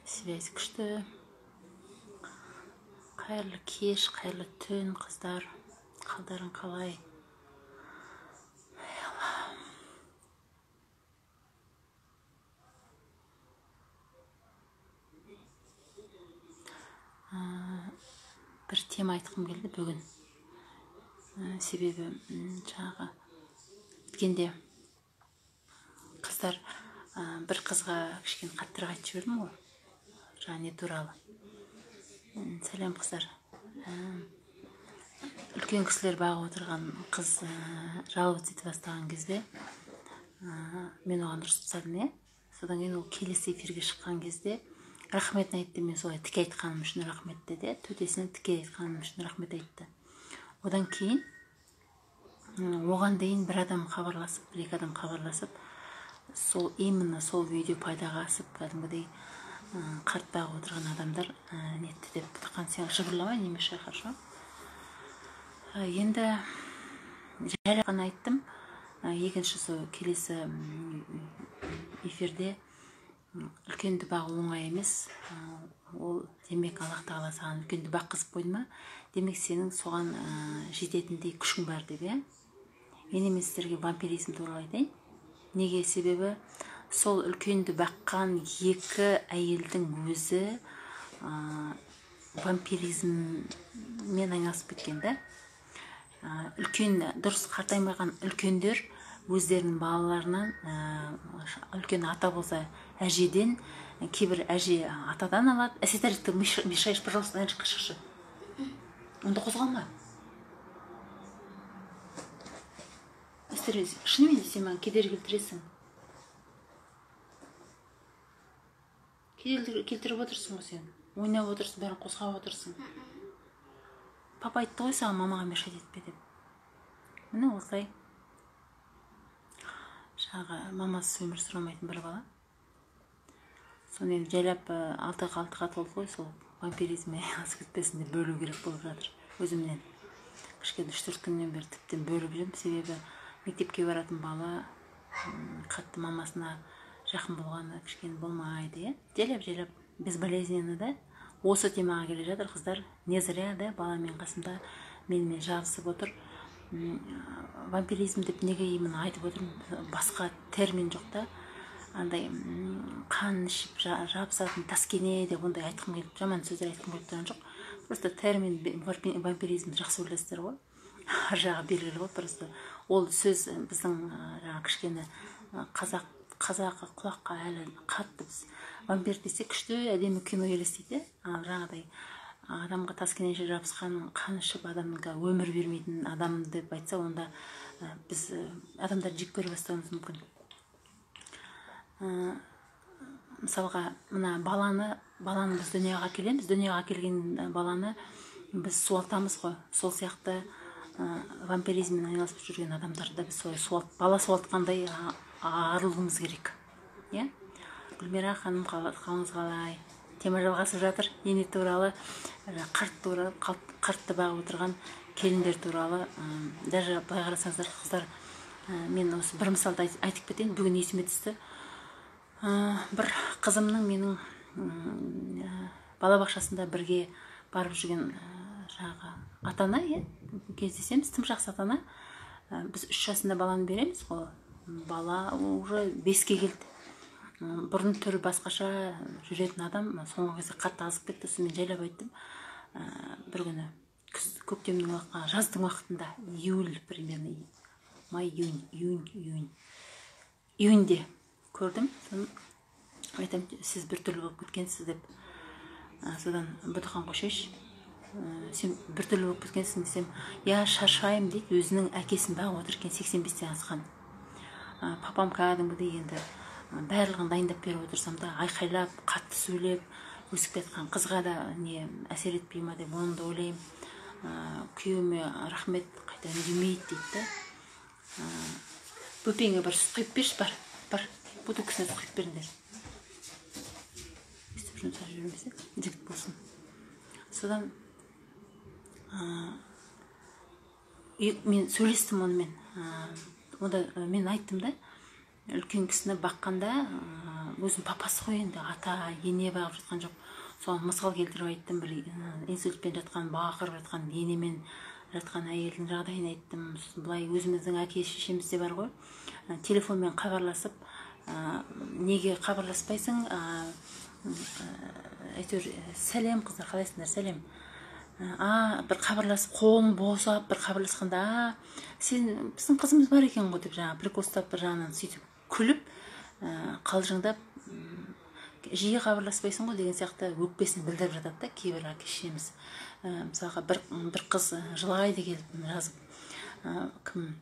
Связь күшті. Қайырлы кеш, қайырлы түн, қыздар. Қалдарың қалай? Ай, Аллам. Бір тема айтқым келді бүгін. Себебі жаңағы өткенде қыздар бір қызға кішкене қаттырақ айтып жібердім ғой, жаңа не туралы. Сәлем, қыздар. Үлкен кісілер бағып отырған қыз жаловаться ете бастаған кезде мен оған ұрысып тастадым, иә. Содан кейін ол келесі эфирге шыққан кезде рахметін айтты. Мен солай тіке айтқаным үшін рахмет деді, төтесіне тіке айтқаным үшін рахмет айтты. Одан кейін оған дейін бір адам хабарласып, бір екі адам хабарласып, сол именно сол видео пайдаға асып, кәдімгідей қарт бағып отырған адамдар нетті деп. Бұтақан, сен жыбырламай, не мешай, хорошо? Енді жайлап ғана айттым. Екінші сол келесі эфирде үлкенді бағу оңай емес. Ол демек, Аллах тағала саған үлкенді баққызып қойды ма, демек, сенің соған жететіндей күшің бар деп, иә. Енді мен сіздерге вампиризм туралы айтайын. Неге? Себебі сол үлкенді баққан екі әйелдің өзі вампиризммен айналысып кеткен да. Үлкен, дұрыс қартаймаған үлкендер өздерінің балаларынан, үлкен ата болса әжеден, кейбір әже атадан алады. Әсет, ты мешаешь, пожалуйста, ана жаққа шықшы, онда қозғалма. Әстер, шынымен де сен маған кедергі келтіресің, кедергі келтіріп отырсың ғой. Сен ойнап отырсың, бәрін қозғап отырсың. Папа айтты ғой саған, мамаға мешать етпе деп. Міне, осылай жаңағы мамасыз өмір сүре алмайтын бір бала. Соны енді жайлап, алтыға толды ғой, сол вампиризмге асып кетпесін деп бөлу керек болып жатыр өзімнен. Кішкене 3-4 күннен бері тіптен бөліп жүрмін. Себебі мектепке баратын бала қатты мамасына жақын болғаны кішкене болмайды, иә. Жайлап жайлап, безболезненно да. Осы темаға келе жатыр, қыздар. Не зря да бала менің қасымда, менімен жабысып отыр. Вампиризм деп неге именно айтып отырмын? Басқа термин жоқ та. Андай қан ішіп жабысатын таскене деп ондай айтқым келіп, жаман сөздер айтқым келіп тұрған жоқ. Просто термин вампиризмді жақсы білесіздер ғой, ар жағы белгілі ғой. Просто ол сөз біздің жаңағы кішкене қазақ қазақы құлаққа әлі қатты. Біз вампир десе, күшті әдемі кино елестейді. Ал жаңағыдай адамға таскенеше жабысқан, қан ішіп, адамға өмір бермейтін адам деп айтса, онда біз адамдар жек көре бастауымыз мүмкін. Мысалға, мына баланы біз дүниеге әкелеміз. Дүниеге әкелген баланы біз суалтамыз ғой. Сол сияқты вампиризммен айналысып жүрген адамдарды біз солай суалт, бала суалтқандай арылуымыз керек, иә. Гүлмира ханым, қалыңыз қалай? Тема жалғасып жатыр. Ене туралы, қарт туралы, қартты бағып отырған келіндер туралы. Даже былай қарасаңыздар, қыздар, мен осы бір мысалды айтып кетейін, бүгін есіме түсті. Бір қызымның менің балабақшасында бірге барып жүрген жаңағы ата ана, иә, кездесеміз, тым жақсы ата ана. Біз 3 жасында баланы береміз ғой, бала уже 5-ке келді. Бұрын түрі басқаша жүретін адам соңғы кезде қатты азып кетті. Сосын мен жайлап айттым бір күні, көктемнің, жаздың уақытында, июль примерно, май, июнь, июнь, июнь, июньде көрдім. Сосын айтамын: «Сіз біртүрлі болып кеткенсіз», — деп. Содан: «Бұтақан, қойшайшы, сен біртүрлі болып кеткенсің», — десем, «Я шаршаймын», — дейді. Өзінің әкесін бағып отыр екен, 85-тен асқан. Папам кәдімгідей енді барлығын дайындап беріп отырсам да, айқайлап, қатты сөйлеп, өсіп кеткен қызға да не әсер етпей ма деп оны да ойлаймын. Күйеуіме рахмет, қайта үндемейді дейді да. Бөпеңе бір сүт құйып берші, бар, бар, бутылкасына сүт құйып беріңдер. Өйстіп жұмсап жібермесе, жігіт болсын. Содан мен сөйлестім онымен. Онда мен айттым да, үлкен кісіні баққанда Өзінің папасы ғой енді, ата ене бағып жатқан жоқ. Соған мысал келтіріп айттым, бір инсультпен жатқан, бақырып жатқан енемен жатқан әйелдің жағдайын айттым. Сосын былай өзіміздің әке шешеміз де бар ғой, телефонмен хабарласып, неге хабарласпайсың, әйтеуір сәлем қыздар, қалайсыңдар, сәлем. Бір хабарласып, қолын босап бір хабарласқанда, сен біздің қызымыз бар екен ғой деп жаңағы прикол ұстап, бір жағынан сөйтіп күліп, қалжыңдап, жиі хабарласпайсың ғой деген сияқты өкпесін білдіріп жатады да кейбір әке шешеміз. Мысалға бір қыз жылайды келіп жазып, кім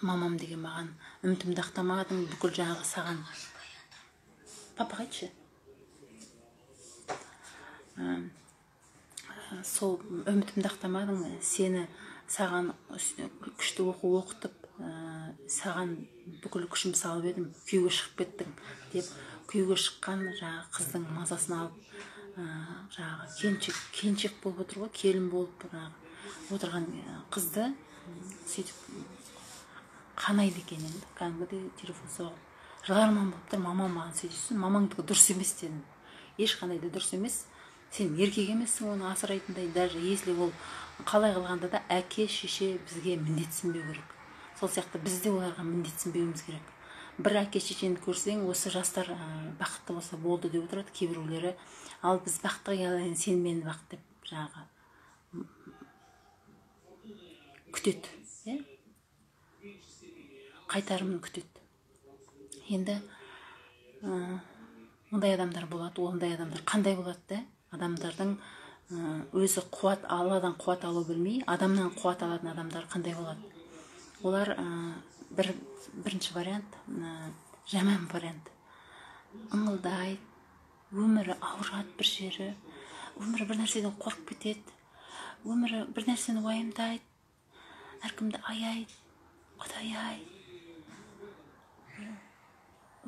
мамам деген маған үмітімді ақтамадың, бүкіл жаңағы саған. Папаға айтшы. Сол үмітімді ақтамадың, сені саған күшті оқу оқытып, саған бүкіл күшімді салып едім, күйеуге шығып кеттің деп, күйеуге шыққан жаңағы қыздың мазасын алып, жаңағы келіншек болып отыр ғой, келін болып жаңағы отырған қызды сөйтіп қанайды екен енді, кәдімгідей телефон соғып жыларман болып тұр. Мамам маған сөйтесің, мамаңдікі дұрыс емес дедім, ешқандай да дұрыс емес, сен еркек емессің оны асырайтындай, даже если ол қалай қылғанда да әке шеше бізге міндетсінбеу керек. Сол сияқты біз де оларға міндетсінбеуіміз керек. Бір әке шешені көрсең, осы жастар бақытты болса болды деп отырады кейбіреулері, ал біз бақытқа келейін, сен мені бақ деп жаңағы күтеді, иә? Қайтарымын күтеді. Енді ондай адамдар болады, ондай адамдар қандай болады да? Адамдардың өзі қуат, Алладан қуат алу білмей, адамнан қуат алатын адамдар қандай болады? Олар бірінші вариант, жаман вариант. Ыңылдайды, өмірі ауырады бір жері, өмірі бір нәрседен қорқып кетеді, өмірі бір нәрсені уайымдайды, әркімді аяйды, құдай-ай,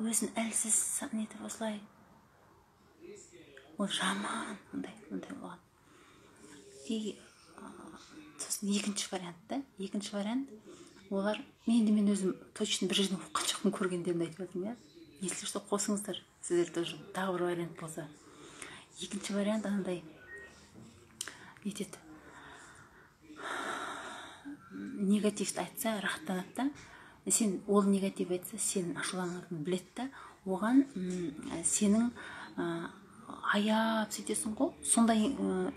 өзін әлсіз нетіп осылай. Ол жаман, ондай болған. И сосын екінші вариант да, екінші вариант, олар, мен өзім точно бір жерден оқыған жоқпын, көргендерімді айтып жатырмын, иә. Если что, қосыңыздар, сіздер тоже тағы бір вариант болса. Екінші вариант анандай нетеді, негативті айтса рахаттанады да, сен ол негатив айтса сен ашуланатынын біледі да, оған сенің аяп сөйтесің ғой, сондай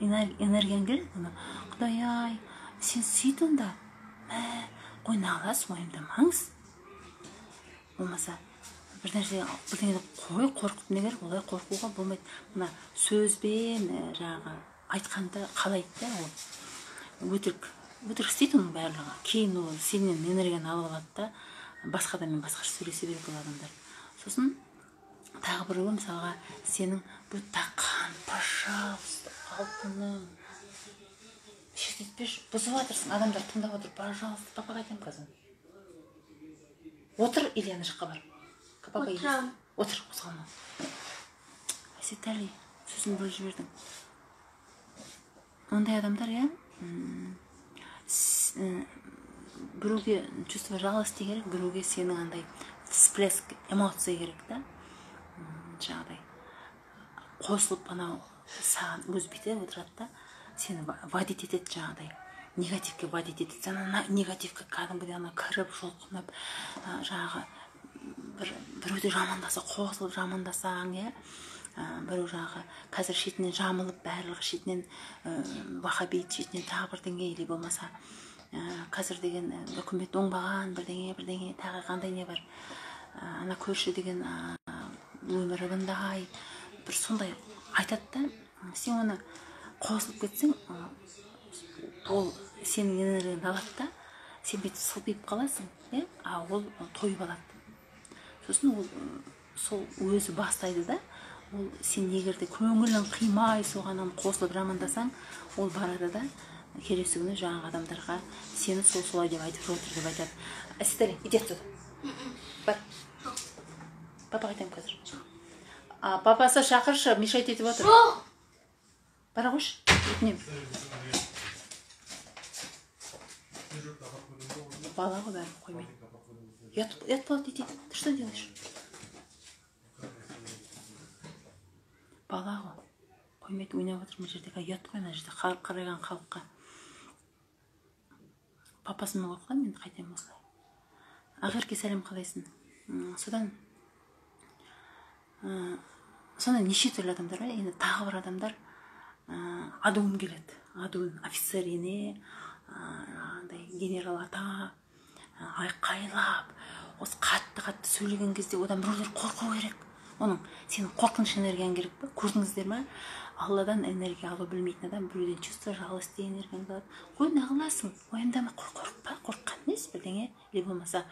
энергияң келеді. Оны құдай-ай, сен сөйт онда, қой налас, уайымдамаңыз, болмаса бір нәрсе бірдеңені қой, қорқып не керек, олай қорқуға болмайды. Мына сөзбен жаңағы айтқанды қалайды да, ол өтірік істейді оның барлығы. Кейін ол сенен энергияны алып алады да, басқа адаммен басқаша сөйлесе береді ол адамдар. Сосын тағы біреуі мысалға сенің бұтақан, пожалуйста, алтыным, шектетпеші, бұзып жатырсың, адамдар тыңдап отыр, пожалуйста, папаға айтамын қазір. Отыр или ана жаққа бар. Папа Отырамын. Отыр, қозғалма. Әсетәли, сөзін бөліп жібердің. Ондай адамдар, иә, біреуге чувство жалости керек, біреуге сенің андай всплеск эмоция керек да, жаңағыдай қосылып анау саған өзі бүйтіп отырады да, сені вадить етеді, жаңағыдай негативке вадить етеді. Сен ана негативке кәдімгідей ана кіріп жұлқынып, жаңағы біреуді жамандаса қосылып жамандасаң, иә, біреу жаңағы қазір шетінен жамылып, барлығы шетінен вахабит, шетінен тағы бірдеңе, или болмаса қазір деген үкімет оңбаған бірдеңе бірдеңе, тағы қандай не бар, ана көрші деген өмірі бұндай, бір сондай айтады да, сен оны қосылып кетсең, ол сенің энергияңды алады да, сен бүйтіп сылпиып қаласың, иә, а ол тойып алады. Сосын ол сол өзі бастайды да, ол сен егер де көңілің қимай соған қосылып жамандасаң, ол барады да келесі күні жаңағы адамдарға сені сол солай деп айтып отыр деп айтады. Әсетәлі, иди отсюда. Бар. Папаға айтамын қазір. Папасы шақыршы, мешать етіп отыр. Жоқ. Бара қойшы, өтінемін. Бала ғой бәрі қоймайды. Ұят болады дейді. Ты что делаешь? Бала ғой, қоймайды, ойнап отыр мына жерде. Ұят қой мына жерде қарайған халыққа. Папасымен қорқытамын енді, қайтемін осылай. Ақерке, сәлем, қалайсың? Содан сондай неше түрлі адамдар бар. Енді тағы бір адамдар, адуын келеді, адуын офицер ене, андай генерал ата, айқайлап, осы қатты қатты сөйлеген кезде одан біреулер қорқу керек. Оның сенің қорқыныш энергияң керек па? Көрдіңіздер ма, Алладан энергия алу білмейтін адам біреуден чувство жалости энергияңды алады. Қой, неғыласың, уайымдама, қорықпа, қорыққан несі бірдеңе, или болмаса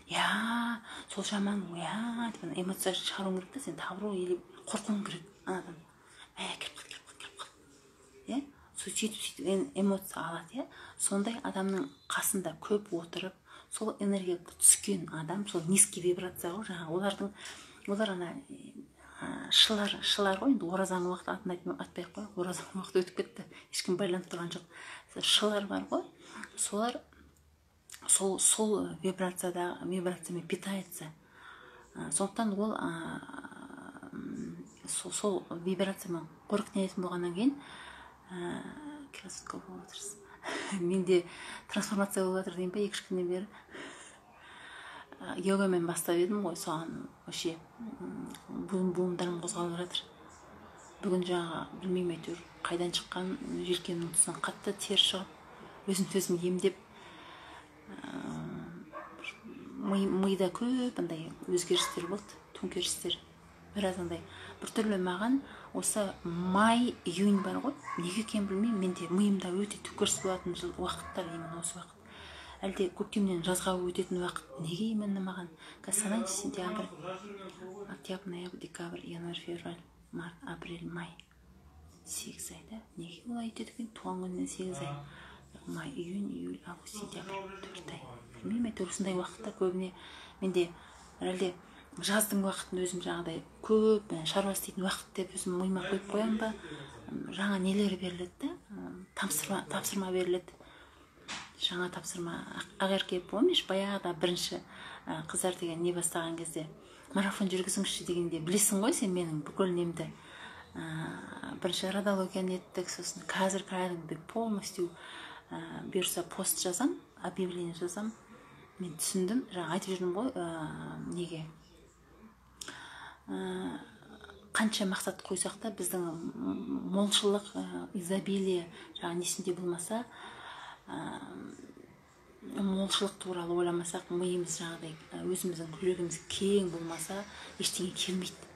иә, сол жаман, иә деп эмоция шығаруың керек та. Сен тағы или қорқуың керек анадан, мә, келіп қалды, келіп қалды, келіп қалды, иә. Сөйтіп сөйтіп эмоция алады, иә. Сондай адамның қасында көп отырып, сол энергия түскен адам, сол низкий вибрация ғой жаңағы. Олардың, олар ана шылар, шылар ғой енді. Оразаның уақыты, атын айтпай ақ қояйық, оразаның уақыты өтіп кетті, ешкім байланып тұрған жоқ. Шылар бар ғой, солар сол вибрацияда, вибрациямен питается. Сондықтан ол сол вибрациямен қоректенетін болғаннан кейін, красотка болып отырсыз. Менде трансформация болып жатыр деймін ба, 2-3 күннен бері йогамен бастап едім ғой, соған вообще буындарым қозғалып жатыр. Бүгін жаңағы, білмеймін, әйтеуір қайдан шыққан, желкемнің тұсынан қатты тер шығып, өзімді өзім емдеп, мида көп андай өзгерістер болды, төңкерістер, біраз андай біртүрлі. Маған осы май, июнь бар ғой, неге екенін білмеймін, менде миымда өте төңкеріс болатын жыл, уақыттар именно осы уақыт. Әлде көктемнен жазға өтетін уақыт, неге именно маған? Қазір санайыншы: сентябрь, октябрь, ноябрь, декабрь, январь, февраль, март, апрель, май, 8 ай да. Неге олай өтеді екен? Туған күнінен 8 ай: май, июнь, июль, август, сентябрь, 4 ай. Білмеймін, әйтеуір осындай уақытта көбіне менде. Әлде жаздың уақытын өзім жаңағыдай көп шаруа істейтін уақыт деп өзім миыма қойып қоямын ба, жаңа нелер беріледі да, тапсырма, тапсырма беріледі, жаңа тапсырма. Ақерке, помнишь, баяғыда бірінші қыздар деген не бастаған кезде, марафон жүргізіңізші дегенде, білесің ғой сен менің бүкіл немді, бірінші родология неттік, сосын қазір кәдімгідей полностью, бұйырса, пост жазам, объявление жазам. Мен түсіндім, жаңа айтып жүрдім ғой, неге қанша мақсат қойсақ та, біздің молшылық, изобилие жаңағы несінде болмаса, молшылық туралы ойламасақ, миымыз жаңағыдай, өзіміздің жүрегіміз кең болмаса, ештеңе келмейді.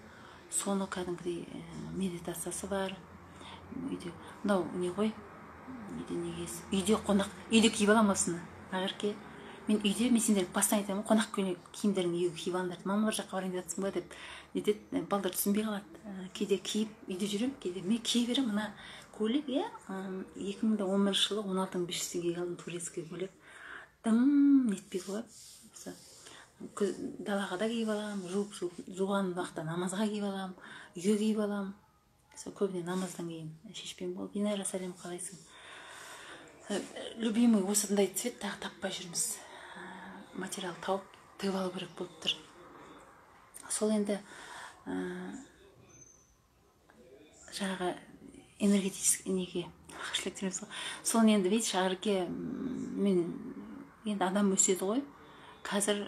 Соны кәдімгідей медитациясы бар үйде. Мынау не ғой, үйде неге, үйде қонақ, үйде киіп аламын осыны. Ақерке, мен үйде, мен сендерге постоянно айтамын ғой, қонақ көйлек киімдеріңді үйге киіп алыңдар, мамалар жаққа барайын деп жатсың ба деп нетеді, балдар түсінбей қалады. Кейде киіп үйде жүремін, кейде мен кие беремін. Мына көйлек, иә, 2011 жылы 16 500 теңгеге алдым, турецкий көйлек, дым нетпейді ғой. Осы далаға да киіп аламын, жуып, жуып, жуған уақытта намазға киіп аламын, үйге киіп аламын. Сол көбіне намаздан кейін шешпеймін ғой. Динара, сәлем, қалайсың, любимый? Осындай цвет тағы таппай жүрміз, материал тауып тігіп алу керек болып тұр. Сол енді жаңағы энергетический неге ғой, соны енді, видишь, Ақерке, мен енді, адам өседі ғой. Қазір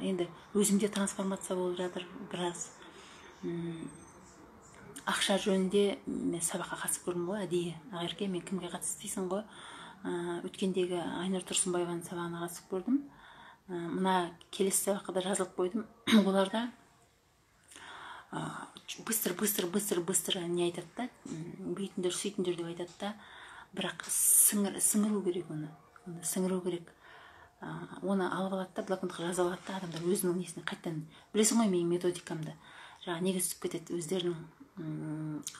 енді өзімде трансформация болып жатыр біраз. Ақша жөнінде мен сабаққа қатысып көрдім ғой әдейі. Ақерке, мен кімге қатысты дейсің ғой, өткендегі Айнұр Тұрсынбаеваның сабағына қатысып көрдім. Мына келесі сабаққа да жазылып қойдым. Оларда быстро, быстро, быстро, быстро не айтады да, бүйтіңдер, сөйтіңдер деп айтады да, бірақ сіңіру керек оны сіңіру керек. Оны алып алады да, блокнотқа жазып алады да, адамдар өзінің несіне қайтадан, білесің ғой менің методикамды, жаңағы неге түсіп кетеді, өздерінің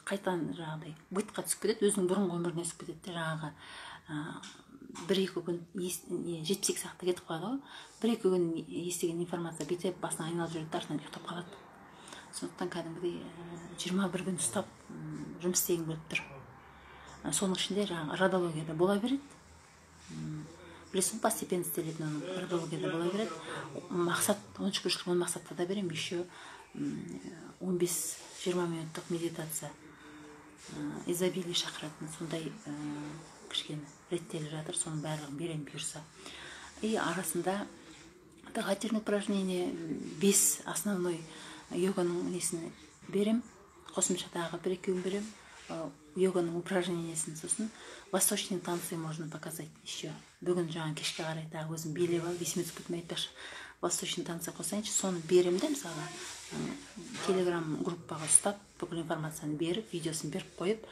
қайтадан жаңағыдай бытқа түсіп кетеді, өзінің бұрынғы өміріне түсіп кетеді де, жаңағы 1-2 күн, 72 сағатта кетіп қалады ғой. 1-2 күн естіген информация бүйтіп басына айналып жүреді да, артынан ұйықтап қалады. Сондықтан кәдімгідей 21 күн ұстап жұмыс істегім келіп тұр. Соның ішінде жаңағы родологияда бола береді, білесің ғой, постепенно істелетін оның, родологияда бола береді. Мақсат, он шүкіршілік, он мақсатта да беремін еще. 15-20 минуттық медитация, изобилие шақыратын сондай кішкене реттеліп жатыр, соның барлығын беремін бұйырса. И арасында дыхательное упражнение, 5 основной йоганың несін берем, қосымша тағы бір екеуін берем йоганың упражнениесін. Сосын восточные танцы можно показать еще. Бүгін жаңа кешке қарай тағы өзім билеп алып, есіме түсіп кетмей, айтпақшы, восточный танцы қосайыншы, соны беремін де. Мысалға, телеграм группаға ұстап, бүкіл информацияны беріп, видеосын беріп қойып,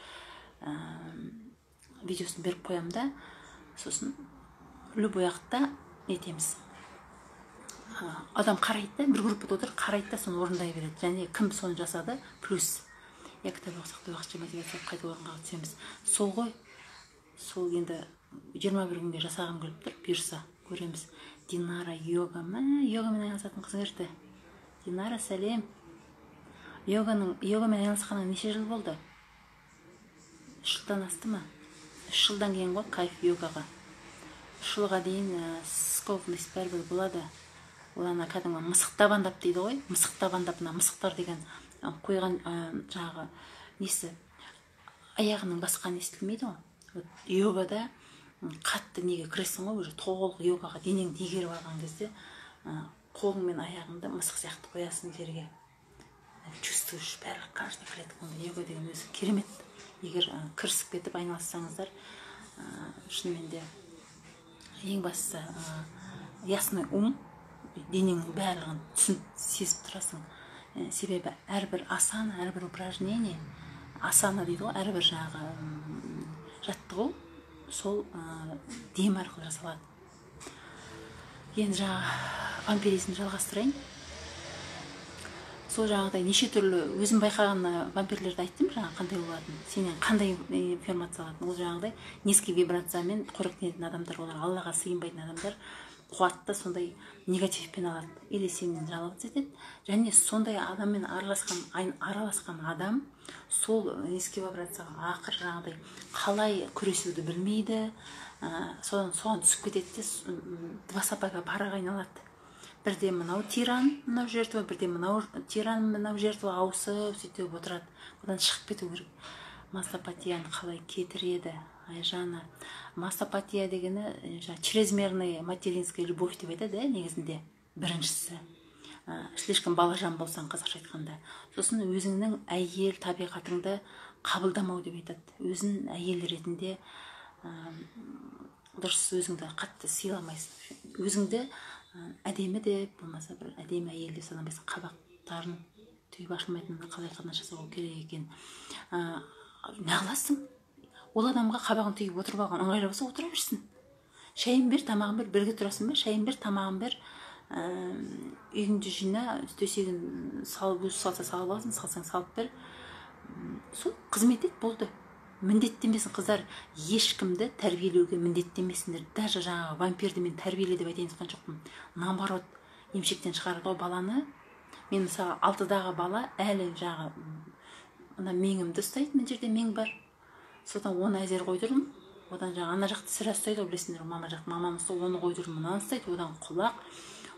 видеосын беріп қоямын да, сосын любой уақытта нетеміз, адам қарайды да, бір группада отыр, қарайды да, соны орындай береді. Және кім соны жасады, плюс. Иә, кітап оқысақ та уақытша мотивация алып, қайта орынға түсеміз. Сол ғой, сол. Енді 21 күнге жасағым келіп тұр, бұйырса, көреміз. Динара, йога мә, йогамен айналысатын қыз кірді. Динара, сәлем! Йогамен айналысқаныңа неше жыл болды? 3 жылдан асты ма? 3 жылдан кейін ғой кайф йогаға. 3 жылға дейін скованность бәрібір болады. Ол ана кәдімгі мысық табандап дейді ғой, мысық табандап. Мына мысықтар деген қойған жаңағы несі, аяғының басқаны естілмейді ғой. Вот йогада қатты неге кіресің ғой, уже толық йогаға денеңді игеріп алған кезде қолың мен аяғыңды мысық сияқты қоясың жерге, чувствуешь барлық каждый клеткаңды. Йога деген өзі керемет, егер кірісіп кетіп айналыссаңыздар. Шынымен де, ең бастысы ясный ум, денеңнің барлығын түсініп, сезіп тұрасың. Себебі әрбір асана, әрбір упражнение, асана дейді ғой, әрбір жаңағы жаттығу сол дем арқылы жасалады. Енді жаңағы вампиризмді жалғастырайын. Сол жаңағыдай неше түрлі өзім байқаған вампирлерді айттым, жаңағы қандай болатынын, сенен қандай информация алатынын. Ол жаңағыдай низкий вибрациямен қоректенетін адамдар, олар Аллаға сыйынбайтын адамдар, қуатты сондай негативпен алады или сенен жаловаться етеді. Және сондай адаммен араласқан адам сол низкий вибрацияға ақыр жаңағыдай қалай күресуді білмейді, содан соған түсіп кетеді де, два сапога параға айналады. Бірде мынау тиран, мынау жертва, бірде мынау тиран, мынау жертва, ауысып сөйтіп отырады. Одан шығып кету керек. Мастопатияны қалай кетіреді, Айжана? Мастопатия дегені жаңағы чрезмерная материнская любовь деп айтады, иә. Негізінде біріншісі слишком балажан болсаң, қазақша айтқанда. Сосын өзіңнің әйел табиғатыңды қабылдамау деп айтады. Өзін әйел ретінде дұрыс өзіңді қатты сыйламайсың, өзіңді әдемі деп, болмаса бір әдемі әйел деп санамайсың. Қабақтарын түйіп ашылмайтынына қалай қатынас жасау керек екен? Неғыласың ол адамға? Қабағын түйіп отырып алған ыңғайлы болса, отыра берсін. Шайын бер, тамағын бер, бірге тұрасың ба, шайын бер, тамағын бер, үйіңді жина, төсегін салып, өзі салса салып алсын, салсаң салып бер. Сол қызмет ет, болды. Міндеттемесін қыздар, ешкімді тәрбиелеуге міндеттемесіңдер. Даже жаңағы вампирді мен тәрбиеле деп айтайын жатқан жоқпын. Наоборот, емшектен шығарады ғой баланы. Мен мысалы, 6-дағы бала әлі жаңағы мына меңімді ұстайды, мына жерде мең бар, содан оны әзер қойдырдым. Одан жаңағы ана жақты сірә ұстайды ғой, білесіңдер ғой, мама жақ, маманы ұстайды, оны қойдырдым. Мынаны ұстайды, одан құлақ,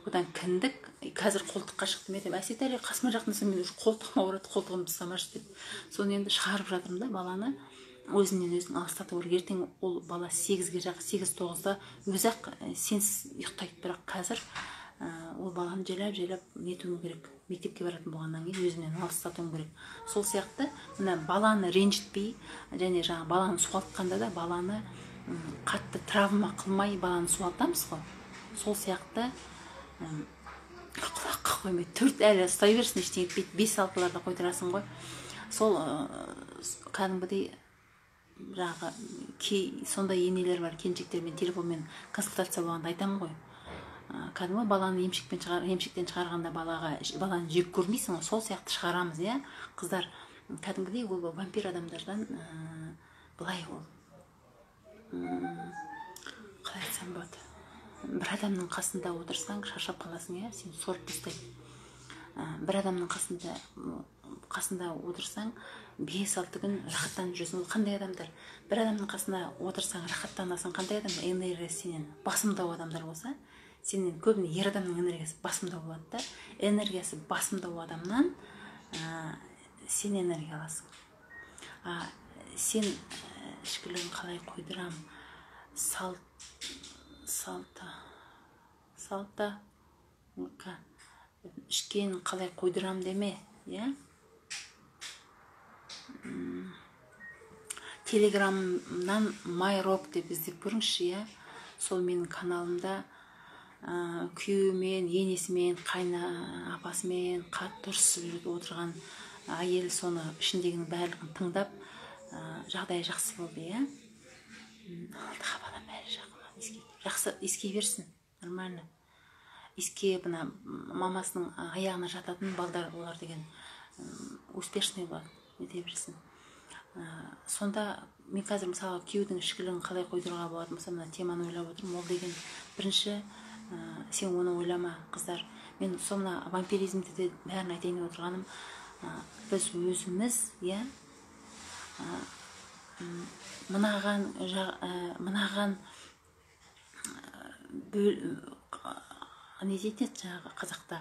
одан кіндік, қазір қолтыққа шықты. Мен айтамын: «Әсетәлі, қасыма жақындаса, мен уже қолтығым ауырады, қолтығымды ұстамашы», — деп. Соны енді шығарып жатырмын да. Баланы өзінен өзін алыстату керек. Ертең ол бала 8-ге жақ, 8-9-да өзі ақ сенсіз ұйықтайды. Бірақ қазір ол баланы жайлап жайлап нетуім керек, мектепке баратын болғаннан кейін өзімнен алыстатуым керек. Сол сияқты мына баланы ренжітпей және жаңағы баланы суалтқанда да баланы қатты травма қылмай баланы суалтамыз ғой. Сол сияқты құлаққа қоймай, 4 әлі ұстай берсін, ештеңе етпейді, 5-6-ларда қойдырасың ғой. Сол кәдімгідей жаңағы кей сондай енелер бар, келіншектермен телефонмен консультация болғанда айтамын ғой, кәдімгі баланы емшектен шығарғанда баланы жек көрмейсің ғой, сол сияқты шығарамыз, иә, қыздар. Кәдімгідей ол вампир адамдардан былай, ол қалай айтсам болады, бір адамның қасында отырсаң, шаршап қаласың, иә, сені сорып тастайды. Бір адамның қасында отырсаң, 5-6 күн рахаттанып жүресің. Ол қандай адамдар? Бір адамның қасында отырсаң, рахаттанасың, қандай адам? Энергиясы сенен басымдау адамдар болса. Сенен көбіне ер адамның энергиясы басымдау болады да, энергиясы басымдау адамнан сен энергия аласың. Сен ішкілігін қалай қойдырам? Салта ішкен қалай қойдырам деме, иә? Телеграмнан Майрок деп іздеп көріңізші, иә? Сол менің каналымда күйеуімен, енесімен, қайна апасымен қатты ұрысып отырған әйел соны ішіндегінің барлығын тыңдап, жағдайы жақсы болды, иә? Алтыға балам әлі жақын, жақсы иіскей берсін, нормально. Иіске мына мамасының аяғына жататын балдар, олар деген успешный болады, нете берсін. Сонда мен қазір мысалы күйеудің ішкілігін қалай қойдыруға болады, мысалы мына теманы ойлап отырмын. Ол деген бірінші, сен оны ойлама, қыздар. Мен сол мына вампиризмді де бәрін айтайын деп отырғаным, біз өзіміз, иә, мынаған не дейтін еді жаңағы қазақта,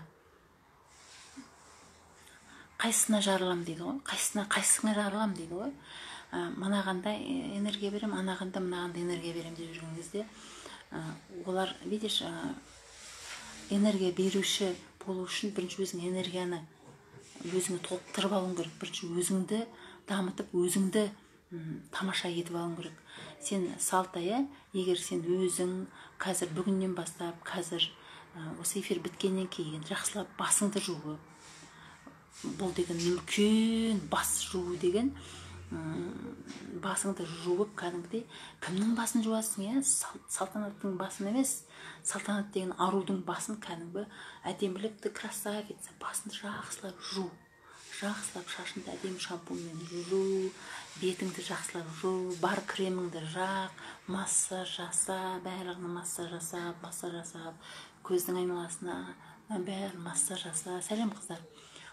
қайсысына жарылам дейді ғой, қайсысына жарылам дейді ғой. Мынағанда энергия берем, анағанда мынағанда энергия берем деп жүрген кезде, олар, видишь, энергия беруші болу үшін бірінші өзің энергияны өзіңе толықтырып алуың керек. Бірінші өзіңді дамытып, өзіңді тамаша етіп алуың керек. Сен салта, иә, егер сен өзің қазір бүгіннен бастап, қазір осы эфир біткеннен кейін жақсылап басыңды жуып, бұл деген үлкен бас жуу деген, басыңды жуып кәдімгідей кімнің басын жуасың, иә? Салтанаттың басын емес, Салтанат деген арудың басын кәдімгі әдемілеп, красавица, басын жақсылап жу, жақсылап шашыңды әдемі шампуньмен жу, бетіңді жақсылап жу, бар креміңді жақ, массаж жаса, барлығына массаж жасап, массаж жасап, көздің айналасына бәрін массаж жаса. Сәлем, қыздар.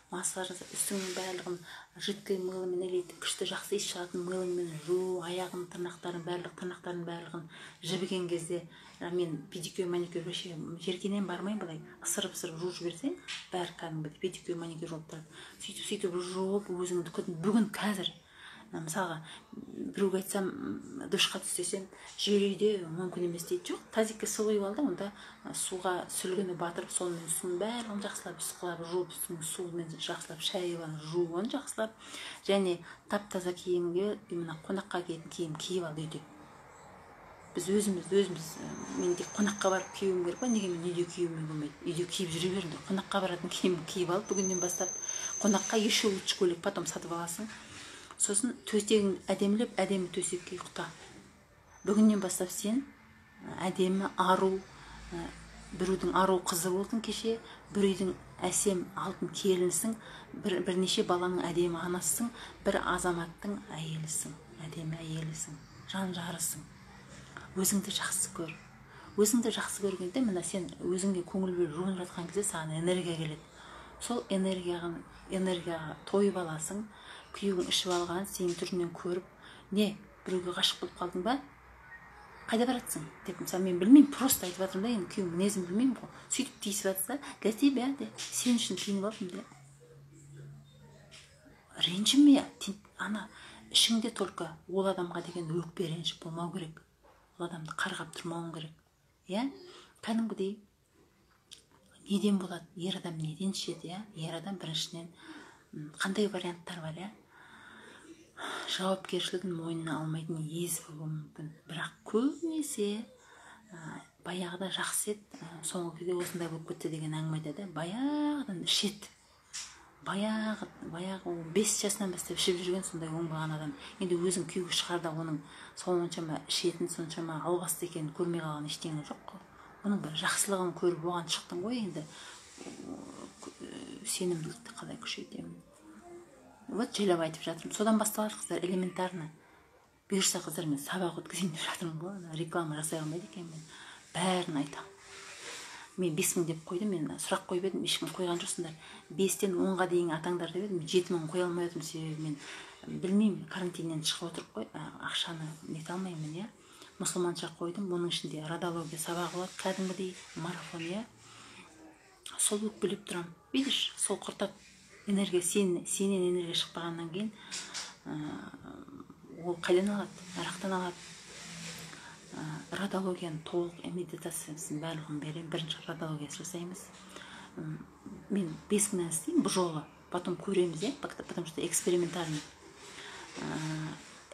Массаж жаса, үстіңнің барлығын жидкий мыломен или күшті жақсы иіс шығатын мыломен жу, аяғын, тырнақтарын, барлық тырнақтарын барлығын жібіген кезде, мен педикюр, маникюр вообще жеркенен бармаймын, былай ысырып-ысырып жуып жіберсең, бәрі кәдімгідей педикюр, маникюр болып тұрады. Сөйтіп-сөйтіп жуып, өзіңді күтін. Бүгін қазір, мысалға, біреуге айтсам, душқа түс десем, жер үйде мүмкін емес дейді. Жоқ, тазикке су құйып алды, онда суға сүлгіні батырып, сонымен үстінің барлығын жақсылап ысқылап жуып, үстінің суымен жақсылап шайып жуын жақсылап, және тап-таза киімге, именно қонаққа киетін киім киіп ал үйде. Біз өзіміз, мен тек қонаққа барып киюім керек па, неге мен үйде киюіме болмайды? Үйде киіп жүре беріңдер, қонаққа баратын киім киіп алып, бүгіннен бастап қонаққа еще лучше көйлек потом сатып аласың. Сосын төсегін әдемілеп, әдемі төсекке ұйықта. Бүгіннен бастап сен әдемі ару, біреудің ару қызы болдың кеше, бір үйдің әсем алтын келінісің, бірнеше баланың әдемі анасысың, бір азаматтың әйелісің, әдемі әйелісің, жан жарысың. Өзіңді жақсы көр. Өзіңді жақсы көргенде, мына сен өзіңге көңіл бөліп жуынып жатқан кезде саған энергия келеді. Сол энергияға тойып аласың. Күйеуің ішіп алған, сенің түріңнен көріп, не, біреуге ғашық болып қалдың ба? Қайда баратсың? Деп, мысалы, мен білмеймін, просто айтып жатырмын да, енді күйеуім мінезін білмеймін ғой. Сөйтіп тиісіп жатса, для тебя де, сен үшін киініп алдым де. Ренжіме, ана ішіңде только ол адамға деген өкпе, реніш болмау керек. Ол адамды қарғап тұрмауың керек. Иә? Кәдімгідей неден болады? Ер адам неден ішеді, иә? Ер адам біріншіден қандай варианттар бар, иә? Жауапкершілігін мойнына алмайтын ез болуы мүмкін. Бірақ көбінесе баяғыда жақсы еді, соңғы кезде осындай болып кетті деген әңгіме айтады. Баяғыдан ішеді. Баяғы 5 жасынан бастап ішіп жүрген сондай оңбаған адам. Енді өзің күйеуге шығарда оның соншама ішетін, соншама албасты екенін көрмей қалған ештеңе жоқ қой. Оның бір жақсылығын көріп оған шықтың ғой енді. Сенімділікті қалай күшейтемін? Вот жайлап айтып жатырмын. Содан басталады, қыздар, элементарно. Бұйырса, қыздар, мен сабақ өткізейін деп жатырмын ғой, реклама жасай алмайды екенмін. Бәрін айтамын. Мен 5000 деп қойдым, мен сұрақ қойып едім, ешкім қойған жоқсыңдар. 5-тен 10-ға дейін атаңдар деп едім, 7000 қоя алмай отырмын, себебі мен білмеймін, карантиннен шығып отырып қой, ақшаны нете алмаймын, иә. Мұсылманша қойдым. Оның ішінде родология сабағы болады, кәдімгідей марафон, иә. Сол өкпелеп тұрамын, видишь, сол құртады энергия. Сенен энергия шықпағаннан кейін ол қайдан алады? Нарықтан алады. Родологияны толық, медитациясын, барлығын беремін. Бірінші родологиясы жасаймыз. Мен 5000-нан істеймін бұл жолы, потом көреміз, иә, потому что экспериментальный.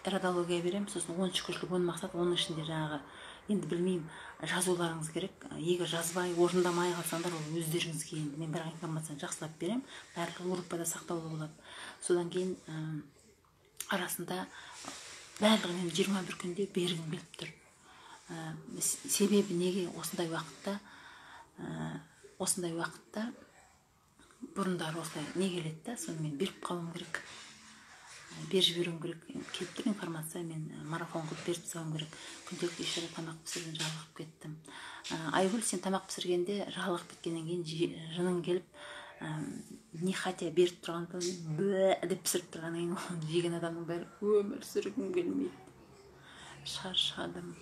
Родология беремін, сосын 10 шүкіршілік, 10 мақсат. Оның ішінде жаңағы, енді білмеймін, жазуларыңыз керек. Егер жазбай, орындамай қалсаңдар, ол өздеріңізге. Енді мен бірақ информацияны жақсылап беремін, барлығы группада сақтаулы болады. Содан кейін арасында барлығын енді 21 күнде бергім келіп тұр. Себебі неге осындай уақытта бұрындары осылай не келеді да, соны мен беріп қалуым керек, беріп жіберуім керек. Келіп тұр информация, мен марафон қылып беріп тастауым керек. Күнделікті еш тамақ пісіруден жалығып кеттім. Айгүл, сен тамақ пісіргенде жалығып кеткеннен кейін жының келіп, нехотя беріп тұрғанда, деп пісіріп тұрғаннан кейін, оны жеген адамның бәрі: «Өмір сүргім келмейді, шаршадым,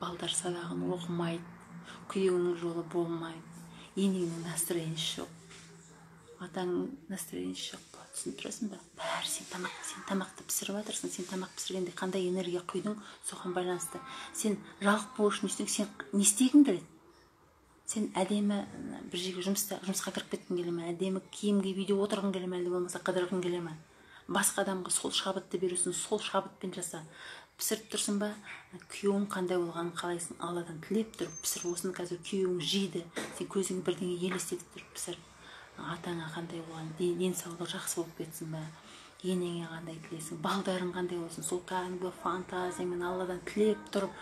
балдар сабағын оқымайды, күйеуіңнің жолы болмайды, енеңнің настроениесі жоқ, атаңның настроениесі жоқ» болады. Түсініп тұрасың ба? Бәрі сен тамақты пісіріп жатырсың. Сен тамақ пісіргенде қандай энергия құйдың, соған байланысты. Сен жалықпау үшін не істедің? Сен не істегің келеді? Сен әдемі бір жерге жұмысқа кіріп кеткің келе ме, әдемі киім киіп үйде отырғың келе ме, әлде болмаса қыдырғың келе ме? Басқа адамға сол шабытты беру үшін сол шабытпен жаса. Пісіріп тұрсың ба, күйеуің қандай болғанын қалайсың, Алладан тілеп тұрып пісір. Осыны қазір күйеуің жейді, сен көзіңе бірдеңе елестетіп тұрып пісір. Атаңа қандай болған, денсаулығы жақсы болып кетсін ба, енеңе қандай тілейсің, балдарың қандай болсын, сол кәдімгі фантазиямен Алладан тілеп тұрып,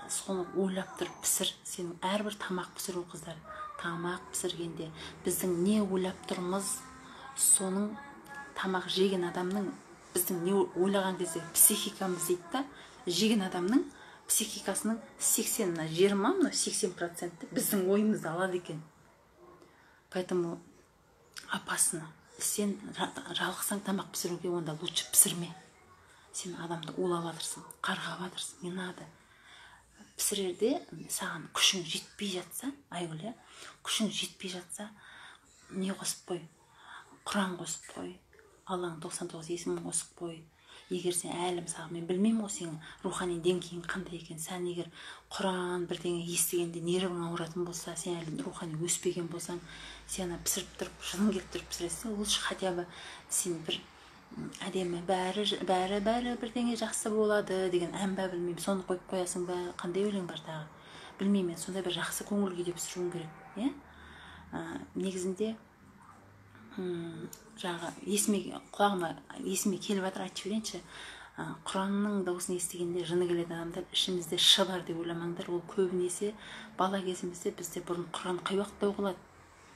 соны ойлап тұрып пісір. Сенің әрбір тамақ пісіру, қыздар, тамақ пісіргенде біздің не ойлап тұрмыз, соның, тамақ жеген адамның, біздің не ойлаған кезде психикамыз дейді да, жеген адамның психикасының 80, мына 20, мына 80%-ті біздің ойымызды алады екен. Поэтому опасно. Сен жалықсаң тамақ пісіруге, онда лучше пісірме. Сен адамды улап жатырсың, қарғап жатырсың, не надо. Пісірерде саған күшің жетпей жатса, Айгүл, иә, күшің жетпей жатса, не қосып қой? Құран қосып қой, Алланың 99 есімін қосып қой. Егер сен әлі, мысалы, мен білмеймін ғой сенің рухани деңгейің қандай екенін, сен егер құран бірдеңе естігенде нервің ауыратын болса, сен әлі рухани өспеген болсаң, сен ана пісіріп тұрып, жының келіп тұрып пісіресің. Лучше хотя бы сен бір әдемі бәрі бәрі бәрі бірдеңе жақсы болады деген ән ба, білмеймін, соны қойып қоясың ба, қандай өлең бар тағы, білмеймін мен, сондай бір жақсы көңіл күйде пісіруің керек, иә. Негізінде жаңағы есіме, құлағыма, есіме келіп жатыр, айтып жіберейінші. Құранның дауысын естігенде жыны келетін адамдар, ішімізде шы бар деп ойламаңдар. Ол көбінесе бала кезімізде бізде бұрын құран қай уақытта оқылады?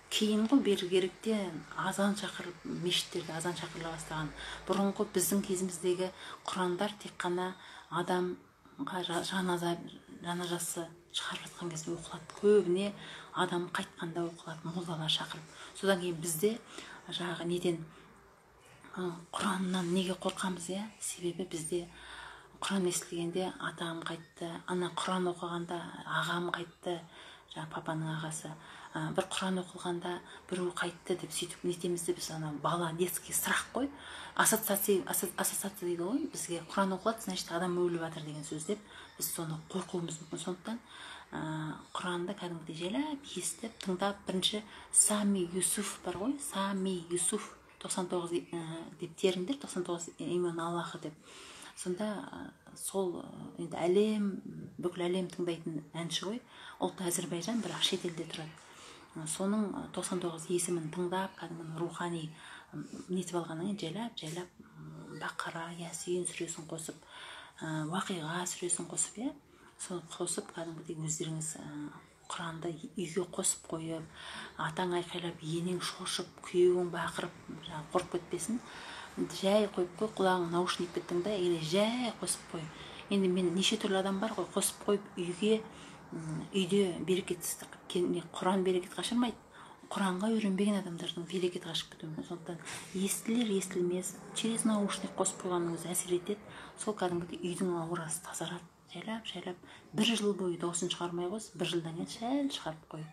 Кейін ғой, бері керекте азан шақырып, мешіттерде азан шақырыла бастаған. Бұрынғы біздің кезіміздегі құрандар тек қана адамға жаназасы шығарып жатқан кезде оқылады, көбіне адам қайтқанда оқылады, молдалар шақырып. Содан кейін бізде жаңағы неден, құраннан неге қорқамыз, иә? Себебі бізде құран естілгенде атам қайтты, ана құран оқығанда ағам қайтты, жаңағы папаның ағасы, бір құран оқылғанда біреу қайтты деп, сөйтіп нетеміз де біз. Ана бала, детский страх қой, ассоциация дейді ғой. Бізге құран оқылады, значит, адам өліп жатыр деген сөз деп біз соны қорқуымыз мүмкін. Сондықтан құранды кәдімгідей жайлап естіп, тыңдап, бірінші Сами Юсуф бар ғой, Сами Юсуф 99 деп теріңдер, 99 имен Аллаха деп. Сонда сол енді әлем, бүкіл әлем тыңдайтын әнші ғой, ұлты әзірбайжан, бірақ шетелде тұрады. Соның 99 есімін тыңдап, кәдімгі рухани нетіп алғаннан кейін, жайлап жайлап Бақара, Ясин сүресін қосып, Уақиға сүресін қосып, иә, соны қосып, кәдімгідей өздеріңіз құранды үйге қосып қойып, атаң айқайлап, енең шошып, күйеуің бақырып, жаңағы қорқып кетпесін. Жай қойып қой, құлағың наушникпен тыңда или жай қосып қой. Енді мен, неше түрлі адам бар ғой, қосып қойып үйге, үйде берекетсіздік. Құран берекет қашырмайды, құранға үйренбеген адамдардың берекеті қашып кетуі мүмкін. Сондықтан естілер естілмес через наушник қосып қойғанның өзі әсер етеді. Сол кәдімгідей үйдің аурасы тазарады. Жайлап жайлап бір жыл бойы дауысын шығармай қойсы, бір жылдан кейін сәл шығарып қой,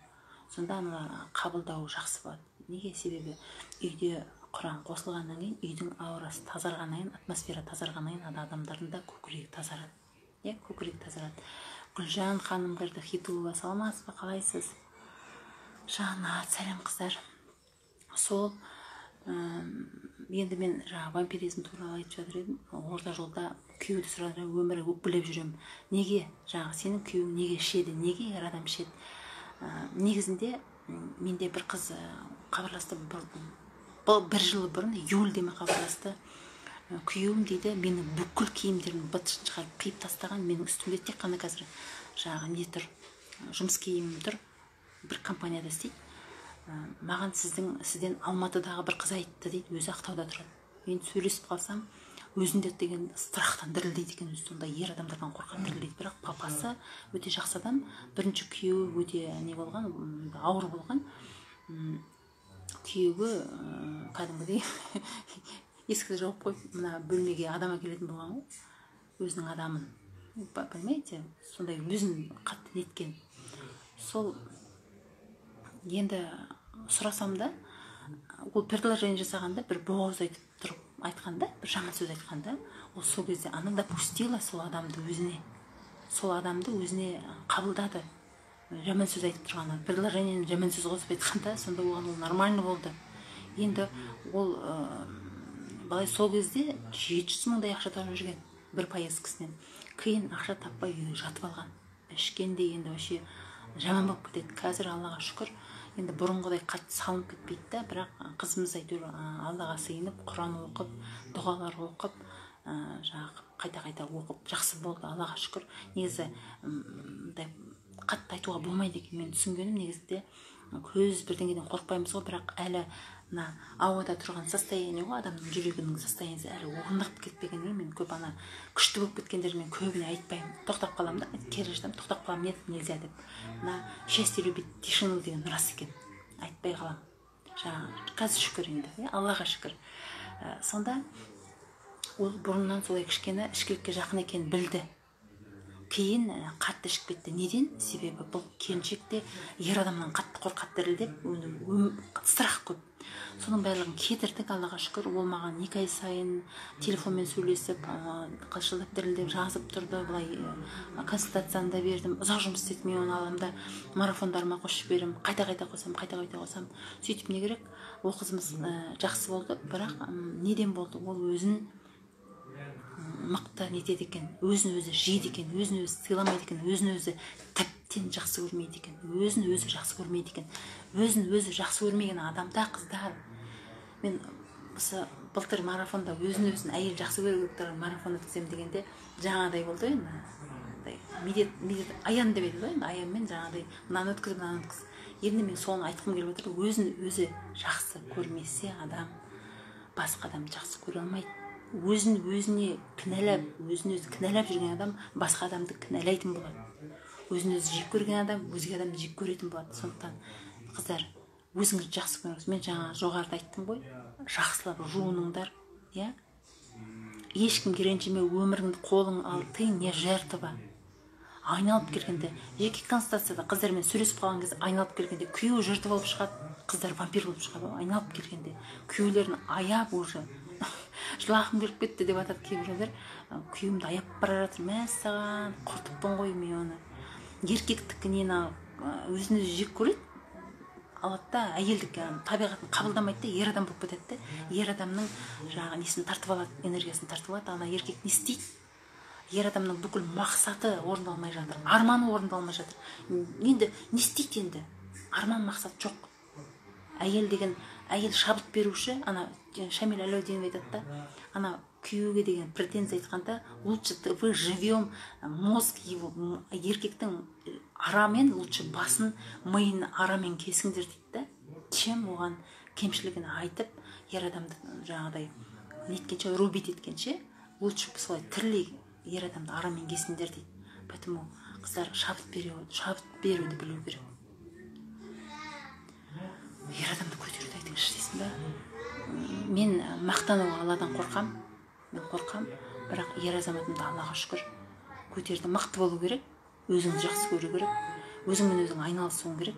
сонда аналар қабылдауы жақсы болады. Неге? Себебі үйде Құран қосылғаннан кейін, үйдің аурасы тазарғаннан кейін, атмосфера тазарғаннан кейін адамдардың да көкірегі тазарады, иә, көкірегі тазарады. Гүлжан ханым кірді, Хитулова, саламатсыз ба, қалайсыз? Жанат, сәлем, қыздар. Сол енді мен жаңағы вампиризм туралы айтып жатыр едім. Орта жолда күйеуді сұрады, өмірі өкпелеп жүремін. Неге жаңағы сенің күйеуің неге ішеді, неге ер адам ішеді? Негізінде менде бір қыз хабарласты, бір жыл бұрын, июльде ме, хабарласты. Күйеуім дейді, менің бүкіл киімдерімді быт-шытын шығарып қиып тастаған, менің үстімде тек қана қазір жаңағы не тұр, жұмыс киімім тұр, бір компанияда істейді. Маған сізден Алматыдағы бір қыз айтты дейді, өзі Ақтауда тұрады. Мен сөйлесіп қалсам, өзінде деген страхтан дірілдейді екен, өзі сондай ер адамдардан қорқады, дірілдейді. Бірақ папасы өте жақсы адам, бірінші күйеуі өте не болған, ауыр болған. Күйеуі кәдімгідей есікті жауып қойып, мына бөлмеге адам әкелетін болған ғой, өзінің адамын, понимаете, сондай өзін қатты неткен. Сол енді сұрасам да, ол предложение жасағанда бір боғауыз айтып тұрып айтқанда, бір жаман сөз айтқанда, ол сол кезде она допустила сол адамды өзіне, сол адамды өзіне қабылдады. Жаман сөз айтып тұрғаны, предложениені жаман сөз қосып айтқанда, сонда оған ол нормально болды. Енді ол былай сол кезде 700 мыңдай ақша тауып жүрген бір поездкасынан, кейін ақша таппай үйге жатып алған, ішкенде енді вообще жаман болып кетеді. Қазір Аллаға шүкір, енді бұрынғыдай қатты салынып кетпейді да, бірақ қызымыз әйтеуір Аллаға сыйынып, Құран оқып, дұғалар оқып, жаңағы қайта қайта оқып, жақсы болды, Аллаға шүкір. Негізі мындай қатты айтуға болмайды екен. Мен түсінгенім, негізінде көз бірдеңеден қорықпаймыз ғой, бірақ әлі мына ауада тұрған состояние ғой, адамның жүрегінің состояниесі әлі орнығып кетпегеннен кейін, мен көп ана күшті болып кеткендерді мен көбіне айтпаймын, тоқтап қаламын да, кері жатамын, тоқтап қаламын, нет, нельзя деп. Мына «счастье любит тишину» деген рас екен, айтпай қаламын. Жаңағы қазір шүкір енді, иә, Аллаға шүкір. Сонда ол бұрыннан солай кішкене ішкілікке жақын екенін білді, кейін қатты ішіп кетті. Неден? Себебі бұл келіншек те ер адамнан қатты қорқады, дірілдеп, оны страх көп. Соның барлығын кетірдік, Аллаға шүкір. Ол маған 2 ай сайын телефонмен сөйлесіп, қылшылдап, дірілдеп жазып тұрды. Былай консультацияны да бердім, ұзақ жұмыс істедім. Мен оны аламын да, марафондарыма қосып жіберемін, қайта қайта қосамын, қайта қайта қосамын. Сөйтіп не керек, ол қызымыз жақсы болды. Бірақ неден болды? Ол өзін мықты нетеді екен, өзін өзі жейді екен, өзін өзі сыйламайды екен, өзін өзі тіптен жақсы көрмейді екен, өзін өзі жақсы көрмейді екен. Өзін өзі жақсы көрмеген адамда, қыздар, мен осы былтыр марафонда өзін өзін әйел жақсы көру керек туралы марафон өткіземін дегенде, жаңағыдай болды ғой енді, медет, медет, аян деп айтады ғой енді, аянмен жаңағыдай мынаны өткіз, мынаны өткіз. Енді мен соны айтқым келіп отыр: өзін өзі жақсы көрмесе, адам басқа адамды жақсы көре алмайды. Өзін өзіне кінәлап, өзін өзі кінәлап жүрген адам басқа адамды кінәлайтын болады. Өзін өзі жек көрген адам өзге адамды жек көретін болады. Сондықтан, қыздар, өзіңізді жақсы көріңіз. Мен жаңа жоғарыда айттым ғой, жақсылап жуыныңдар, иә, ешкімге ренжіме, өміріңді қолыңа ал, ты не жертва. Айналып келгенде жеке консультацияда қыздармен сөйлесіп қалған кезде, айналып келгенде күйеуі жертва болып шығады, қыздар вампир болып шығады ғой. Айналып келгенде күйеулерін аяп, уже жылағым келіп кетті деп жатады кейбіреулер, күйеуімді аяп бара жатыр, мәссаған, құртыппын ғой мен оны. Еркектік нені, өзін өзі жек көреді, алады да, әйелдік табиғатын қабылдамайды да, ер адам болып кетеді да, ер адамның жаңағы несін тартып алады, энергиясын тартып алады. Ана еркек не істейді? Ер адамның бүкіл мақсаты орындалмай жатыр, арманы орындалмай жатыр. Енді не істейді? Енді арман, мақсат жоқ. Әйел деген, әйел шабыт беруші. Ана Шамиль Аляутдинов айтады да, ана күйеуге деген претензия айтқанда: «Лучше вы живьем мозг его, еркектің арамен, лучше басын, миын арамен кесіңдер», — дейді да, чем оған кемшілігін айтып, ер адамды жаңағыдай неткенше, рубить еткенше, лучше солай тірілей ер адамды арамен кесіңдер дейді. Поэтому, қыздар, шабыт беруді білу керек. Ер адамды көтеруді айтыңызшы дейсің ба? Мен мақтануға Алладан қорқам, мен қорқам, бірақ ер азаматымды, Аллаға шүкір, Көтерді, мықты болу керек, өзіңді жақсы көру керек, өзіңмен өзің айналысуың керек.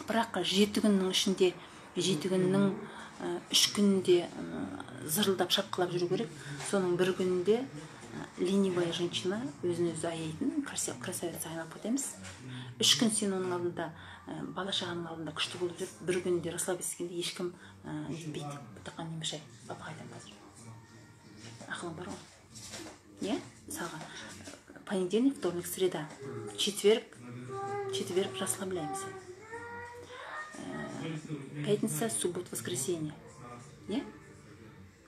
Бірақ 7 күннің ішінде, 7 күннің 3 күнінде зырылдап шапқылап жүру керек. Соның бір күнінде ленивая женщина, өзін өзі аяйтын красавица айналып кетеміз. 3 күн сен оның алдында, бала шағаның алдында күшті болып жүріп, бір күнде расслабиться еткенде ешкім нетпейді. Бұтақан не мешай, папаға айтамын қазір. Ақылың бар ғой. Иә? Мысалға, понедельник, вторник, среда, четверг расслабляемся. Пятница, суббота, воскресенье. Иә?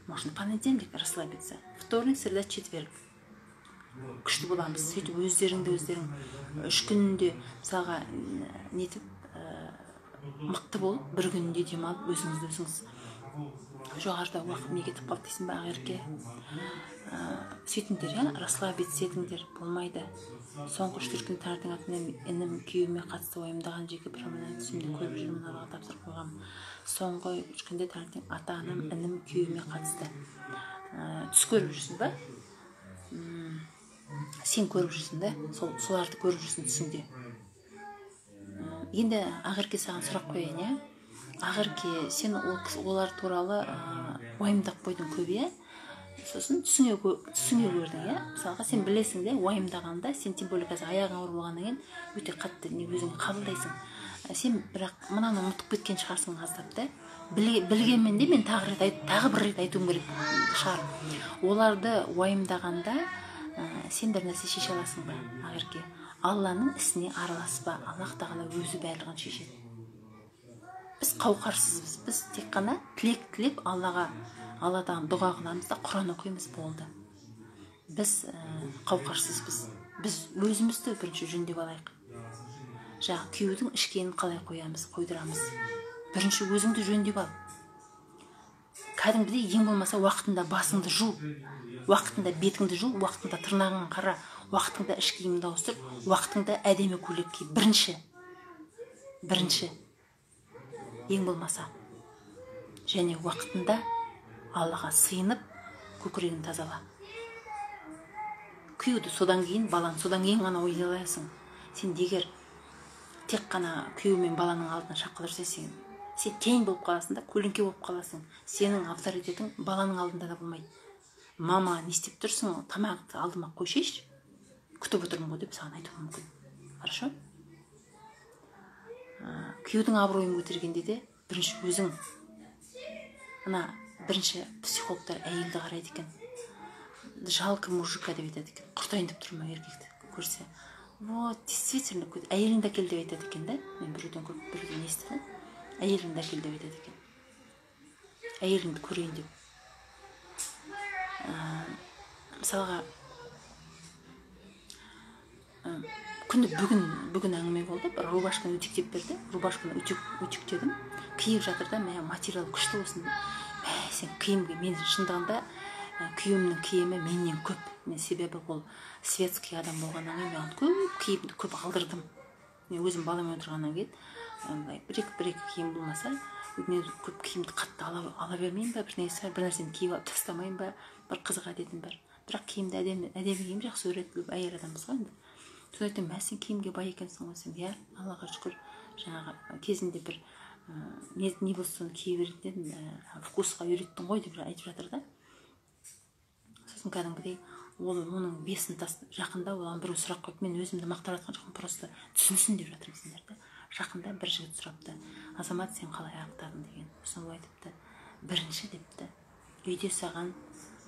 Можно понедельник расслабиться. Вторник, среда, четверг. Күшті боламыз. Сөйтіп өздеріңді өздерің 3 күнде мысалға нетіп мықты болып, бір күнде демалып, өзіңізді өзіңіз жоғарыда уақыт не кетіп қалды дейсің ба, Ақерке? Сөйтіңдер, иә, расслабиться етіңдер, болмайды. Соңғы 3-4 күн таңертең атымнан інім күйеуіме қатысты уайымдаған жеке проблеманы түсімде көріп жүрмін, Аллаға тапсырып қойғанмын. Соңғы 3 күнде таңертең ата-анам, інім күйеуіме қатысты түс көріп жүрсің ба? Сен көріп жүрсің да, соларды көріп жүрсің түсіңде. Енді Ақерке, саған сұрақ қояйын, иә? Ақерке, сен олар туралы уайымдап қойдың көп, иә? Сосын түсіңе көрдің, иә? Мысалға, сен білесің де, уайымдағанда, сен тем более қазір аяғың ауыр болғаннан кейін өте қатты не өзің қабылдайсың. Сен бірақ мынаны ұмытып кеткен шығарсың аздап та. Білгенмен де мен тағы бір рет айтуым керек шығар. Оларды уайымдағанда сен бір нәрсе шеше аласың ба, Ақерке? Алланың ісіне араласпа, Аллах тағала өзі барлығын шешеді. Біз қауқарсызбыз, біз тек қана тілек тілеп Аллаға, Алладан дұға қыламыз да, Құран оқимыз, болды. Біз қауқарсызбыз. Біз өзімізді бірінші жөндеп алайық. Жаңа күйеудің ішкенін қалай қоямыз, қойдырамыз. Бірінші өзіңді жөндеп ал. Кәдімгідей ең болмаса уақытында басыңды жу, уақытында бетіңді жу, уақытында тырнағыңа қара, уақытында іш киіміңді ауыстыр, уақытында әдемі көйлек ки. Бірінші ең болмаса. Және уақытында Аллаға сыйынып, көкірегін тазала. Күйеуді содан кейін, баланы содан кейін ғана ойлайсың. Сен егер тек қана күйеу мен баланың алдына шапқылап жүрсең, сен тең болып қаласың да, көлеңке болып қаласың. Сенің авторитетің баланың алдында да болмайды. Мама, не істеп тұрсың? Тамақты алдыма қойшейші, күтіп отырмын ғой деп саған айтуы мүмкін. Хорошо? Күйеудің абыройын көтергенде де бірінші өзің. Ана бірінші психологтар әйелді қарайды екен. Жалко мужика деп айтады екен. Құртайын деп тұрма еркекті көрсе. Вот, действительно, әйеліңді әкел деп айтады екен да. Мен біреуден көріп, біреуден естідім. Әйеліңді әкел деп айтады екен. Әйеліңді көрейін деп. Мысалға, күні бүгін әңгіме болды. Бір рубашканы үтіктеп берді. Рубашканы үтіктедім. Киіп жатыр да, мә, материал күшті болсын. Мә, сен киімге, мен шындығында күйеуімнің киімі менен көп. Мен себебі ол светский адам болғаннан кейін маған көп киімді көп алдырдым. Мен өзім баламен отырғаннан кейін бір екі киім болмаса, мен көп киімді қатты ала бермеймін ба, бір нәрсені киіп алып тастамаймын ба, бір қызық әдетім бар. Бірақ киімді әдемі киім жақсы көреді әйел адамбыз ғой енді. Содан айтамын, мә, сен киімге бай екенсің ғой сен. Иә, Аллаға шүкір, жаңағы кезінде бір не болса соны кие беретін едім, вкусқа үйреттің ғой деп айтып жатыр да. Сосын кәдімгідей ол оның бесін жақында оған біреу сұрақ қойып, мен өзімді мақтап жатқан жоқпын, просто түсінсін деп жатырмын сендерді. Жақында бір жігіт сұрапты, Азамат, сен қалай арықтадың деген. Сосын ол айтыпты, бірінші депті, үйде саған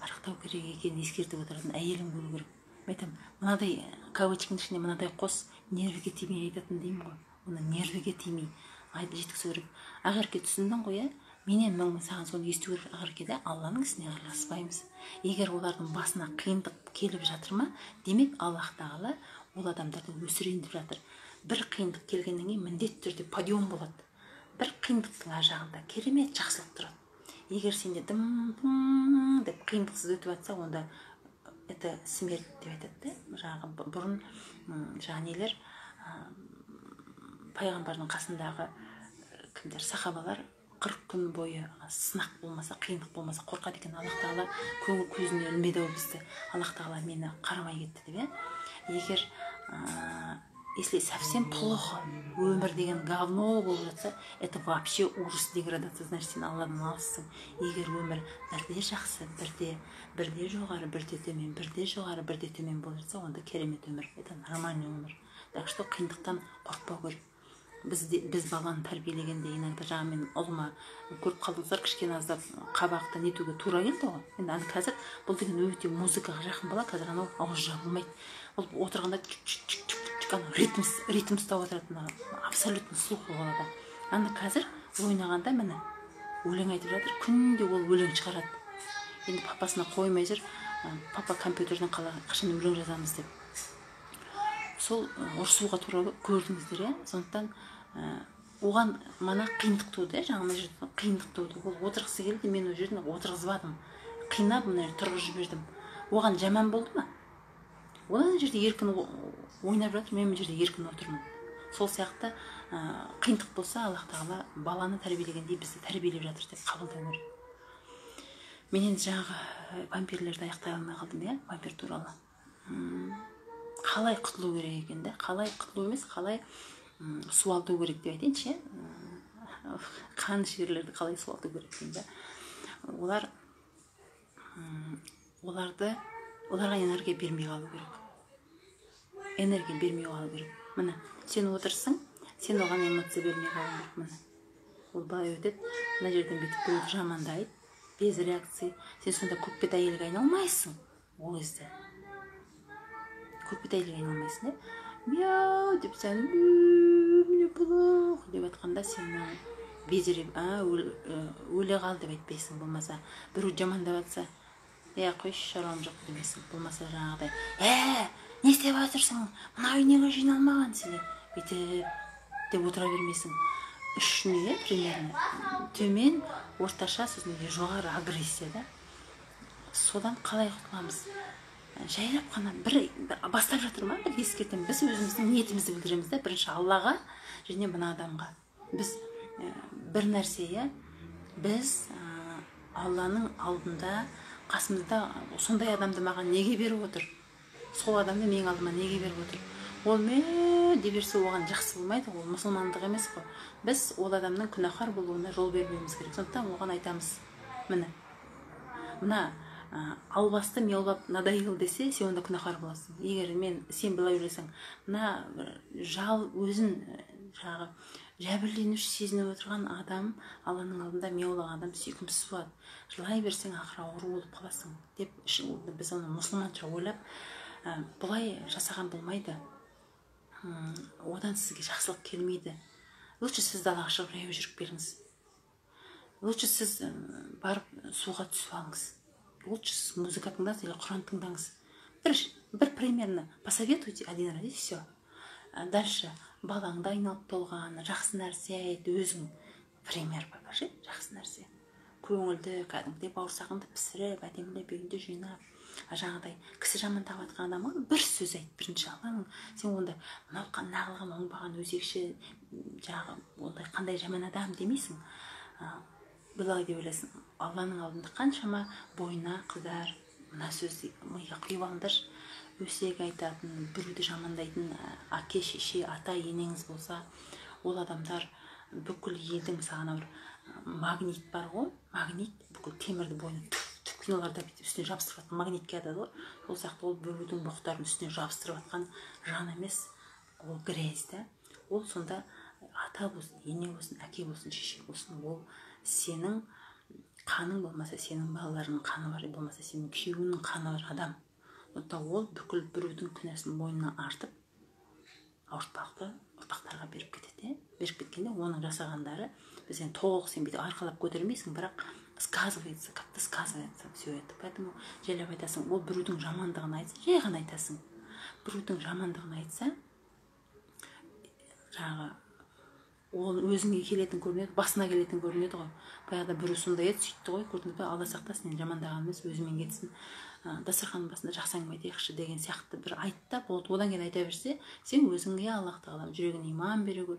арықтау керек екенін ескертіп отыратын әйелің болу керек. Мен айтамын, мынадай кавычканың ішінде мынадай қос нервіге тимей айтатын деймін ғой. Оны нервіге тимей жеткізу керек. Ақерке, түсіндің ғой, иә? Менен мың саған соны есту керек. Ақерке де, Алланың ісіне араласпаймыз. Егер олардың басына қиындық келіп жатыр ма, демек Аллах тағала ол адамдарды өсірейін деп жатыр. Бір қиындық келгеннен кейін міндетті түрде подъем болады. Бір қиындықтың ар жағында керемет жақсылық тұрады. Егер сенде дым деп қиындықсыз өтіп жатса, онда это смерть деп айтады да. Жаңағы бұрын жаңағы нелер, пайғамбардың қасындағы кімдер, сахабалар 40 күн бойы сынақ болмаса, қиындық болмаса, қорқады екен. Аллах тағала көңіл көзіне ілмеді ау бізді, Аллах тағала мені қарамай кетті деп, иә. Егер если совсем плохо, өмір деген говно болып жатса, это вообще ужас, деградация, значит, сен Алладан алыссың. Егер өмір бірде жақсы, бірде жоғары, бірде төмен, бірде жоғары, бірде төмен болып жатса, онда керемет өмір, это нормальный өмір. Так что қиындықтан қорықпау керек. Біз баланы тәрбиелегенде иногда, жаңа мен ұлыма, көріп қалдыңыздар, кішкене аздап қабақты нетуге тура келді ғой. Енді ана қазір бұл деген өте музыкаға жақын бала. Қазір анау ауызы жабылмайды, ол отырғанда чик чик чик чик, ана ритм ұстап отырады, абсолютно слух ол балада. Ана қазір ойнағанда, міне, өлең айтып жатыр, күнде ол өлең шығарады. Енді папасына қоймай жүр, папа, компьютерден қашан өлең жазамыз деп. Сол ұрысуға тура, көрдіңіздер, иә. Сондықтан оған мана қиындық туды, иә. Жаңа мына жерде қиындық туды, ол отырғысы келді, мен ол жерден отырғызбадым, қинап мына жерде тұрғызып жібердім. Оған жаман болды ма? Ол ана жерде еркін ойнап жатыр, мен мына жерде еркін отырмын. Сол сияқты қиындық болса, Аллах тағала баланы тәрбиелегендей бізді тәрбиелеп жатыр деп қабылдау керек. Мен енді жаңағы вампирлерді аяқтай алмай қалдым, иә. Вампир туралы қалай құтылу керек екен да, қалай құтылу емес, қалай суалту керек деп айтайыншы, иә. Қанішерлерді қалай суалту керек деймін да. Олар оларды оларға энергия бермей қалу керек, энергия бермей қалу керек. Міне, сен отырсың, сен оған эмоция бермей қалуың керек. Міне, ол былай өтеді, мына жерден бүйтіп біреуді жамандайды, без реакции. Сен сонда көкбет әйелге айналмайсың, ол кезде көкбет әйелге айналмайсың, иә. Мяу деп, сен мне плохо деп жатқанда, сен безеріп, а өле қал деп айтпайсың. Болмаса біреу жамандап жатса, е, қойшы, шаруам жоқ демейсің. Болмаса жаңағыдай: «Е, не істеп жатырсың, мына үй неге жиналмаған?» сен бүйтіп деп отыра бермейсің. Үш не, примерно төмен, орташа, сосын жоғары агрессия да. Содан қалай құтыламыз? Жайлап қана бір бастап жатыр ма, бір ескертемін. Біз өзіміздің ниетімізді білдіреміз да, бірінші Аллаға және мына адамға. Біз бір нәрсе, иә, біз Алланың алдында, қасымызда сондай адамды маған неге беріп отыр, сол адамды менің алдыма неге беріп отыр? Ол ме дей берсе, оған жақсы болмайды, ол мұсылмандық емес қой. Біз ол адамның күнәһар болуына жол бермеуіміз керек. Сондықтан оған айтамыз: міне, мына албасты мияулап надоел десе, сен онда күнәһар боласың. Егер мен сен былай ойласаң, мына жал өзін жаңағы жәбірленуші сезініп отырған адам, Алланың алдында мияулаған адам сүйкімсіз болады, жылай берсең, ақыры ауру болып қаласың деп, біз оны мұсылманша ойлап, бұлай жасаған болмайды, одан сізге жақсылық келмейді. Лучше сіз далаға шығып, жаяу жүріп келіңіз. Лучше сіз барып суға түсіп алыңыз. Лучше сіз музыка тыңдаңыз или Құран тыңдаңыз. Бір примерно посоветуйте один раз, и все. Дальше балаңды айналып толған, жақсы нәрсе айт, өзің пример покажи, жақсы нәрсе, көңілді, кәдімгідей бауырсағыңды пісіріп, әдемілеп үйіңді жинап. Жаңағыдай кісі жамандап жатқан адамға бір сөз айт. Бірінші Алланың, сен онда мынау нағылған оңбаған өсекші, жаңағы ондай қандай жаман адам демейсің. Былай деп ойлайсың: Алланың алдында қаншама бойына. Қыздар, мына сөзді миға құйып алыңдаршы: өсек айтатын, біреуді жамандайтын әке, шеше, ата енеңіз болса, ол адамдар бүкіл елдің, мысалы, анау бір магнит бар ғой, магнит бүкіл темірді бойына, түп киноларда бүйтіп үстіне жабыстырып жатқан магнитке атады ғой, сол сияқты ол біреудің боқтарын үстіне жабыстырып жатқан жан емес, ол грязь да. Ол сонда ата болсын, ене болсын, әке болсын, шеше болсын, ол сенің қаның болмаса, сенің балаларыңның қаны бар, болмаса сенің күйеуіңнің қаны бар адам. Сондықтан ол бүкіл біреудің күнәсін мойнына артып, ауыртпалықты ұрпақтарға беріп кетеді, иә. Беріп кеткенде, оның жасағандары, біз енді толық, сен бүйтіп арқалап көтермейсің, бірақ сказывается, как то сказывается все это. Поэтому жайлап айтасың. Ол біреудің жамандығын айтса, жай ғана айтасың. Біреудің жамандығын айтса, жаңағы Ол өзіңе келетін көрінеді, басына келетін көрінеді ғой. Баяғыда біреу сондай еді, сөйтті ғой, көрдіңіз бе? Алла сақтасын, енді жамандаған емес, өзімен кетсін. Дастарханның басында жақсы әңгіме айтайықшы деген сияқты бір айт та болды. Одан кейін айта берсе, сен өзіңе Аллах тағала жүрегіне иман бере көр.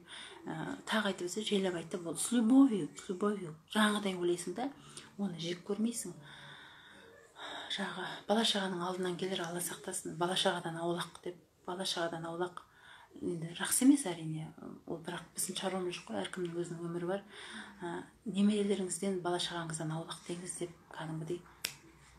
Тағы айта берсе, жайлап айт та болды. С любовью, с любовью. Жаңағыдай ойлайсың да, оны жек көрмейсің. Жаңағы бала шағаның алдынан келер, Алла сақтасын, бала шағадан аулақ деп, бала шағадан аулақ. Енді жақсы емес әрине ол, бірақ біздің шаруамыз жоқ қой, әркімнің өзінің өмірі бар. Немерелеріңізден, бала шағаңыздан аулақ деңіз деп кәдімгідей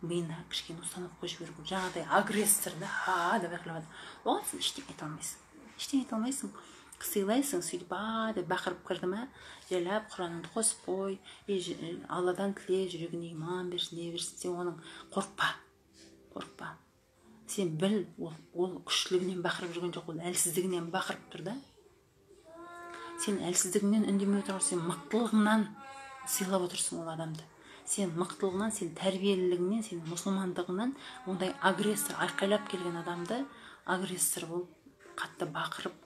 миына кішкене установка қойып жіберу керек. Жаңағыдай агрессор да, а деп айқайлап, оған сен ештеңе айта алмайсың, ештеңе айта алмайсың, сыйлайсың. Сөйтіп а деп бақырып кірді ма, жайлап Құраныңды қосып қой, и Алладан тіле, жүрегіне иман берсін, не берсін. Сен оның қорықпа, қорықпа. Сен біл, ол күштілігінен бақырып жүрген жоқ, ол әлсіздігінен бақырып тұр да. Сен әлсіздігіңнен үндемей отырған, сен мықтылығыңнан сыйлап отырсың ол адамды. Сен мықтылығыңнан, сен тәрбиелілігіңнен, сен мұсылмандығыңнан ондай агрессор айқайлап келген адамды, агрессор болып қатты бақырып,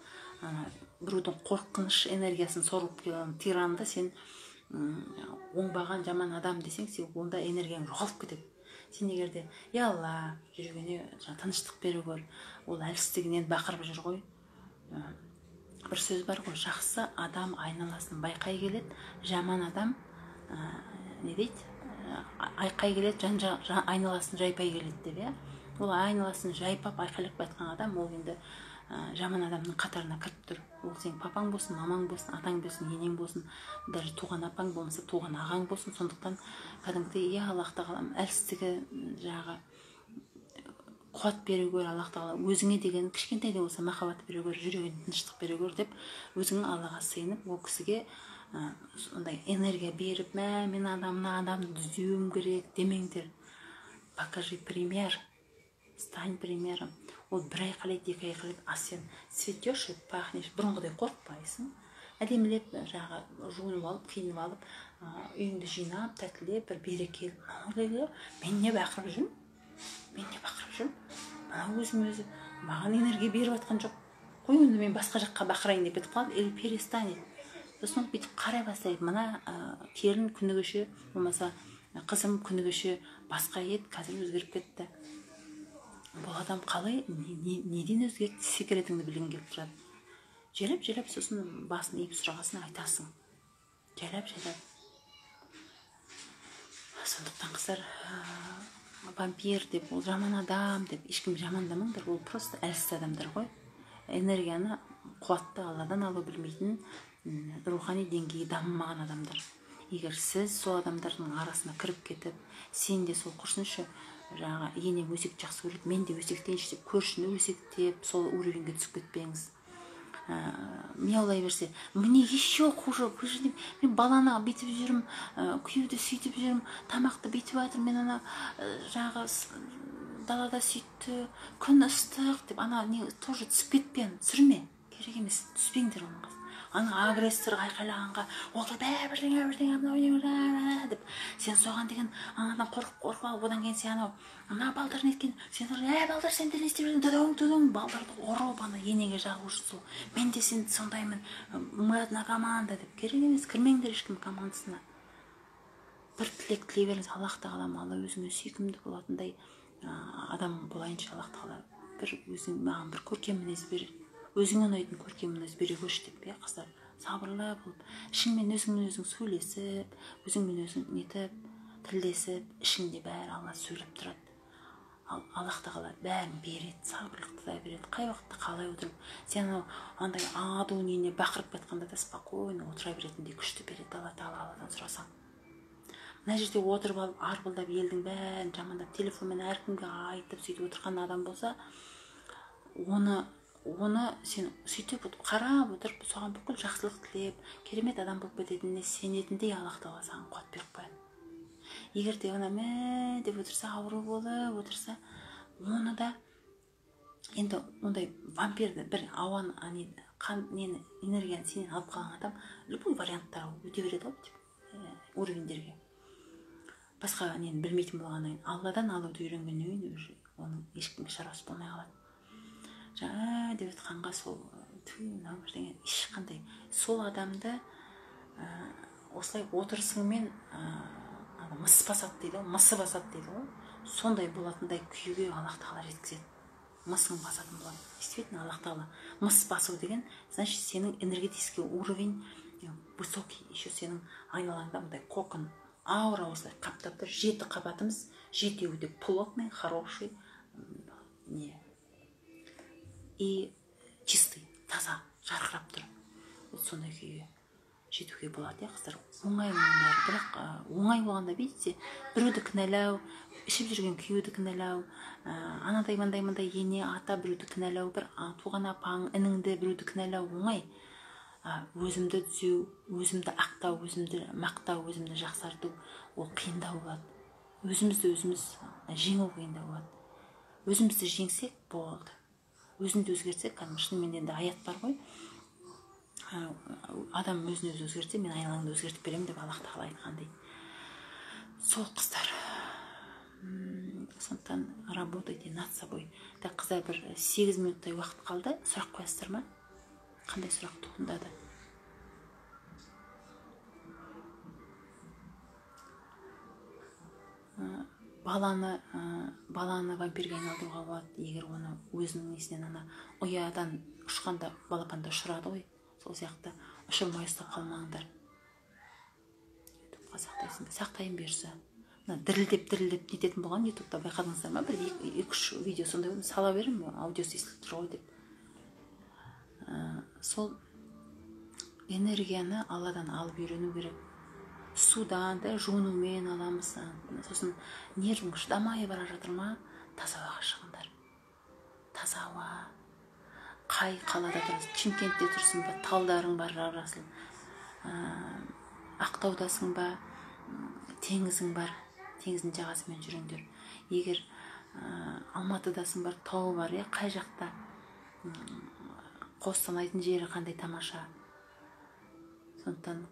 біреудің қорқыныш энергиясын сорып келген тиранды сен оңбаған жаман адам десең, сен онда энергияң жоғалып кетеді. Сен егер де, я Алла, жүрегіне тыныштық бере көр, ол әлсіздігінен бақырып жүр ғой. Бір сөз бар ғой, жақсы адам айналасын байқай келеді, жаман адам не дейді, айқай келеді, жан айналасын жайпай келеді деп, иә. Ол айналасын жайпап айқайлап жатқан адам, ол енді жаман адамның қатарына кіріп тұр. Ол сенің папаң болсын, мамаң болсын, атаң болсын, енең болсын, даже туған апаң болмаса туған ағаң болсын. Сондықтан кәдімгідей, иә, Аллах тағалам әлсіздігі жаңағы қуат бере көр, Аллах тағала өзіңе деген кішкентай де болса махаббат бере көр, жүрегіне тыныштық бере көр деп өзің Аллаға сыйынып, ол кісіге сондай энергия беріп, мә, мен адам, мына адамды түзеуім керек демеңдер. Покажи пример, стань примером. Ол бір айқайлайды, екі айқайлайды, а сен цветешь и пахнешь, бұрынғыдай қорықпайсың. Әдемілеп жаңағы жуынып алып, киініп алып, үйіңді жинап, тәтілеп, бір берекелі. Ойлайды, мен не бақырып жүрмін? Мен не бақырып жүрмін? Мына өзім өзі маған энергия беріп жатқан жоқ. Қой, енді мен басқа жаққа бақырайын деп кетіп қалады, или перестанет. Сосын бүйтіп қарай бастайды. Мына келін күні кеше, болмаса қызым күні кеше басқа еді, қазір өзгеріп кетті. Бұл адам қалай, неден өзгерді, секретіңді білгің келіп тұрады. Жайлап-жайлап сосын басын иіп сұрағасын айтасың. Жайлап-жайлап. Сондықтан қыздар, вампир деп, ол жаман адам деп ешкім жамандамаңдар, ол просто әлсіз адамдар ғой. Энергияны, қуатты Алладан алу білмейтін, рухани деңгейі дамымаған адамдар. Егер сіз сол адамдардың арасына кіріп кетіп, сен де сол құрсыншы, жаңағы енем өсек жақсы көреді, мен де өсектейінші деп көршіні өсектеп, сол уровеньге түсіп кетпеңіз. Мияулай берсе, мне еще хуже, мен баланы бүйтіп жүрмін, күйеуді сөйтіп жүрмін, тамақты бүйтіп жатырмын, мен ана жаңағы далада сөйтті, күн ыстық деп ана не тоже түсіп кетпе, түсірме, керек емес, түспеңдер оның қыз. Ана агрессор айқайлағанға, ол да бәрі бірдеңе бірдеңе мынау деп, сен соған деген анадан қорқып алып, одан кейін сен анау мына балдар неткен, сен балдар сендер не істеп жүрсің, түдың түдың балдарды ұрып ана енеге жағу үшін сол, мен де сен сондаймын, мы одна команда деп, керек емес, кірмеңдер ешкім командасына. Бір тілек тілей беріңіз, Аллах тағалам, Алла өзіңе сүйкімді болатындай адам болайыншы, Аллах тағала бір өзің маған бір көркем мінез бер, өзіңе ұнайтын көркем мінез бере көрші деп, иә, қыздар, сабырлы болып, ішіңмен өзіңмен өзің сөйлесіп, өзіңмен өзің нетіп, тілдесіп, ішіңде бәрі Алла сөйлеп тұрады. Ал Аллах тағала бәрін береді, сабырлықты да береді. Қай уақытта қалай отырып, сен анау андай аду нені бақырып жатқанда да спокойно отыра беретіндей күшті береді Алла тағала, Алладан сұрасаң. Мына жерде отырып алып арбылдап елдің бәрін жамандап, телефонмен әркімге айтып сөйтіп отырған адам болса, оны сен сөйтіп қарап отырып, соған бүкіл жақсылық тілеп, керемет адам болып кететініне сенетіндей Аллах тағала саған қуат беріп қояды. Егер де ана мә деп отырса, ауру болып отырса, оны да енді ондай вампирді бір ауаны, қан нені, энергияны сенен алып қалған адам любой варианттарға өте береді ғой деп, уровеньдерге. Басқа нені білмейтін болғаннан кейін, Алладан алуды үйренгеннен кейін уже оның ешкімге шаруасы болмай қалады. Жаңа деп жатқанға сол Мынау бірдеңе, ешқандай. Сол адамды осылай отырысыңмен мыс басады дейді ғой, мысы басады дейді ғой. Сондай болатындай күйге Аллах тағала жеткізеді. Мысың басатын болады. Действительно, Аллах тағала мыс басу деген, значит, сенің энергетический уровень высокий, еще сенің айналаңда мындай кокон, аура осылай қаптап тұр. 7 қабатымыз, 7-еуі де плотный, хороший, не и чистый, таза, жарқырап тұр. Вот сондай күйге жетуге болады, иә, қыздар. Оңай оның бәрі, бірақ оңай болғанда, видите, біреуді кінәлау, ішіп жүрген күйеуді кінәлау, анадай мындай мындай ене, ата, біреуді кінәлау, бір туған апаң, ініңді, біреуді кінәлау оңай. Өзімді түзеу, өзімді ақтау, өзімді мақтау, өзімді жақсарту ол қиындау болады. Өзімізді өзіміз жеңу қиындау болады. Өзімізді жеңсек болды. Өзімді өзгертсек, кәдімгі шынымен енді аят бар ғой. Адам өзін өзі өзгертсе, мен айналаңды өзгертіп беремін деп Аллах тағала айтқан дейді. Сол, қыздар. Сондықтан работайте над собой. Так, қыздар, бір 8 минуттай уақыт қалды. Сұрақ қоясыздар ма? Қандай сұрақ туындады? Баланы вампирге айналдыруға болады, егер оны өзінің несінен, ана ұядан ұшқанда балапанды ұшырады ғой, сол сияқты ұшырмай ұстап қалмаңдар. Ютубқа сақтайсың ба? Сақтайын бұйырса. Мына дірілдеп дірілдеп нететін болған ютубта, байқадыңыздар ма? Бір 2-3 видео сондай болды, сала беремін, аудиосы естіліп тұр ғой деп. Сол энергияны Алладан алып үйрену керек. Судан да жуынумен аламыз. Сосын нервің шыдамай бара жатыр ма, таза ауаға шығыңдар. Таза ауа. Қай қалада тұрасың? Шымкентте тұрсың ба, талдарың бар, жап-жасыл. Ақтаудасың ба, теңізің бар, теңіздің жағасымен жүріңдер. Егер Алматыдасың бар, тау бар, иә, қай жақта? Қостанайдың жері қандай тамаша. Сондықтан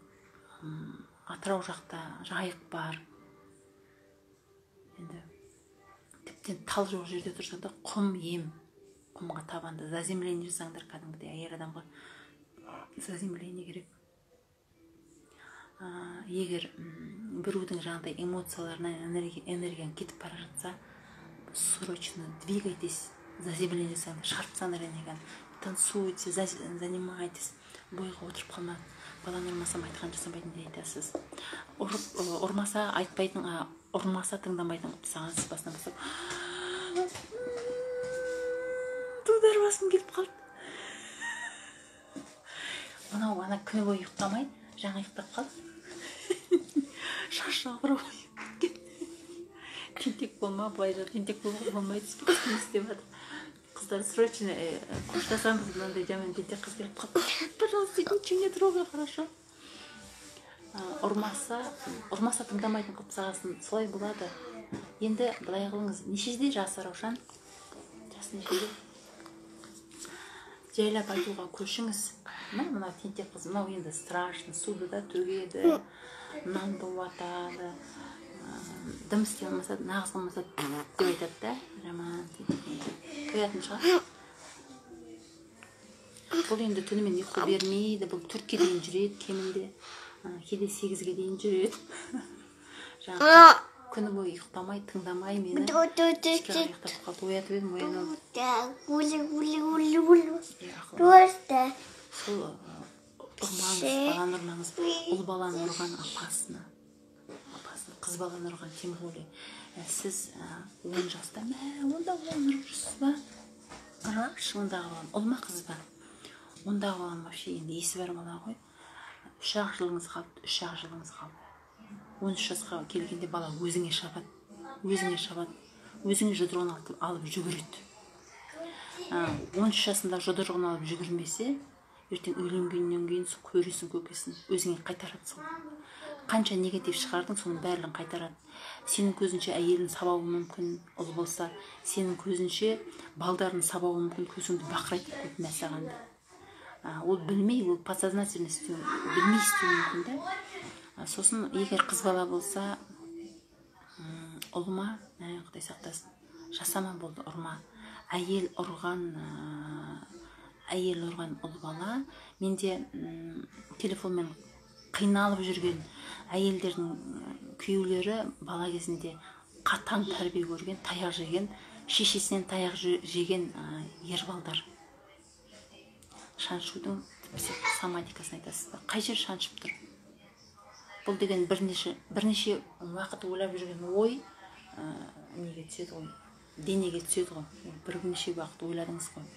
Атырау жақта жайық бар. Енді тіптен тал жоқ жерде тұрса да құм ем. Құмға табанды заземление жасаңдар, кәдімгідей әйел адамға заземление керек. Егер біреудің жаңағыдай эмоцияларына энергияң кетіп бара жатса, срочно двигайтесь, заземление жасаңдар, шығарып тастаңдар энергияны. Танцуйте, занимайтесь, бойға отырып қалма. Баланы ұрмасам айтқан жасамайтын деп айтасыз. Ұрмаса айтпайтын, ұрмаса тыңдамайтын қылып тастағансыз басынан бастап. Дудар басым келіп қалды. Мынау ана күні бойы ұйықтамай, жаңа ұйықтап қалды. Шашы ауырып кеткен. Тентек болма, былай жат, тентек болуға болмайды, не істеп жатыр. Қыздар, срочно қоштасамыз, мынандай жаман тентек қыз келіп қалды. Пожалуйста, ничего не трогай, хорошо? Ұрмаса тыңдамайтын қылып тастағасын, солай болады. Енді былай қылыңыз, нешеде жасы Раушан? Жасы нешеде? Жайлап айтуға көшіңіз. Мына тентек қыз, мынау енді страшно, суды да төгеді, нанды уатады, дым істей алмаса, нағыз қылмаса деп айтады да, жаман тентек. Тоятын шығар. Бұл енді түнімен ұйқы бермейді, бұл 4-ке дейін жүреді кемінде, кейде 8-ге дейін жүреді. Жаңағы күні бойы ұйықтамай, тыңдамай мені кешке қарай ұйықтап қалды. Оятып едім, оянады. Сол ұрмаңыз, баланы ұрмаңыз. Ұл баланы ұрған апасына, қыз баланы ұрған тем более. Сіз 10 жаста, онда баланы ұрып жүрсіз ба? Ұраш, ондағы баланы. Ұл ма, қыз ба? Ондағы баланы вообще енді есі бар бала ғой. 3-ақ жылыңыз қалды, 3-ақ жылыңыз қалды. 13 жасқа келгенде бала өзіңе шабады, өзіңе шабады, өзіңе жұдырығын алып жүгіреді. 13 жасында жұдырығын алып жүгірмесе, ертең үйленгеннен кейін көресің көкесін, өзіңе қайтарады сол. Қанша негатив шығардың, соның барлығын қайтарады. Сенің көзінше әйелін сабауы мүмкін, ұл болса, сенің көзінше балдарын сабауы мүмкін, көзіңді бақырайтып қойып мәсағанды. Ол білмей, ол подсознательно істеу, білмей істеуі мүмкін да. Сосын егер қыз бала болса, ұл ма, Құдай сақтасын, жасама болды, ұрма. Әйел ұрған, Әйел ұрған ұл бала. Менде телефонмен қиналып жүрген әйелдердің күйеулері бала кезінде қатаң тәрбие көрген, таяқ жеген, шешесінен таяқ жеген ер балдар. Шаншудың психосоматикасын айтасыз ба? Қай жер шаншып тұр? Бұл деген бірнеше уақыт ойлап жүрген ой неге түседі ғой, денеге түседі ғой. Бірнеше уақыт ойладыңыз ғой.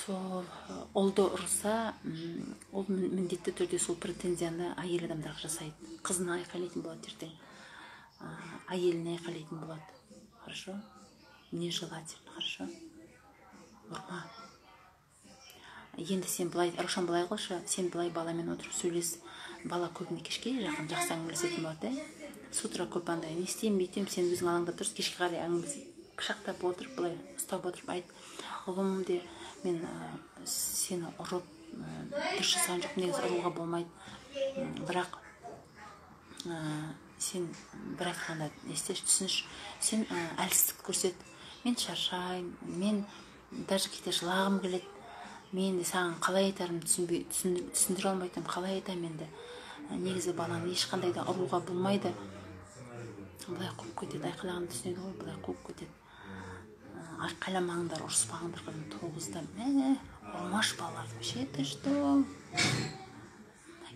Сол ұлды ұрса, ол міндетті түрде сол претензияны әйел адамдарға жасайды. Қызына айқайлайтын болады ертең, әйеліне айқайлайтын болады. Хорошо, нежелательно. Хорошо, ұрма. Енді сен былай, Раушан, былай қылшы, сен былай баламен отырып сөйлес. Бала көбіне кешке жақын жақсы әңгімелесетін болады, иә. С утра көп андай не істеймін, бүйтемін, сен өзің алаңдап тұрсың. Кешке қарай әңгімелесіп, құшақтап отырып, былай ұстап отырып айт: «Ұлым, де мен сені ұрып, дұрыс жасаған жоқпын, негізі ұруға болмайды, бірақ сен бір айтқанда не істеші, түсінші, сен әлсіздік көрсет. Мен шаршаймын, мен даже кейде жылағым келеді, мен де саған қалай айтарымды түсінбей, түсіндіре алмай тұрмын, қалай айтамын енді. Негізі баланы ешқандай да ұруға болмайды». Былай қуып кетеді, айқайлағанды түсінеді ғой, былай қуып кетеді. Айқайламаңдар, ұрыспаңдар, қызым, 9-да мә, ұрмашы балаларды вообще, ты что?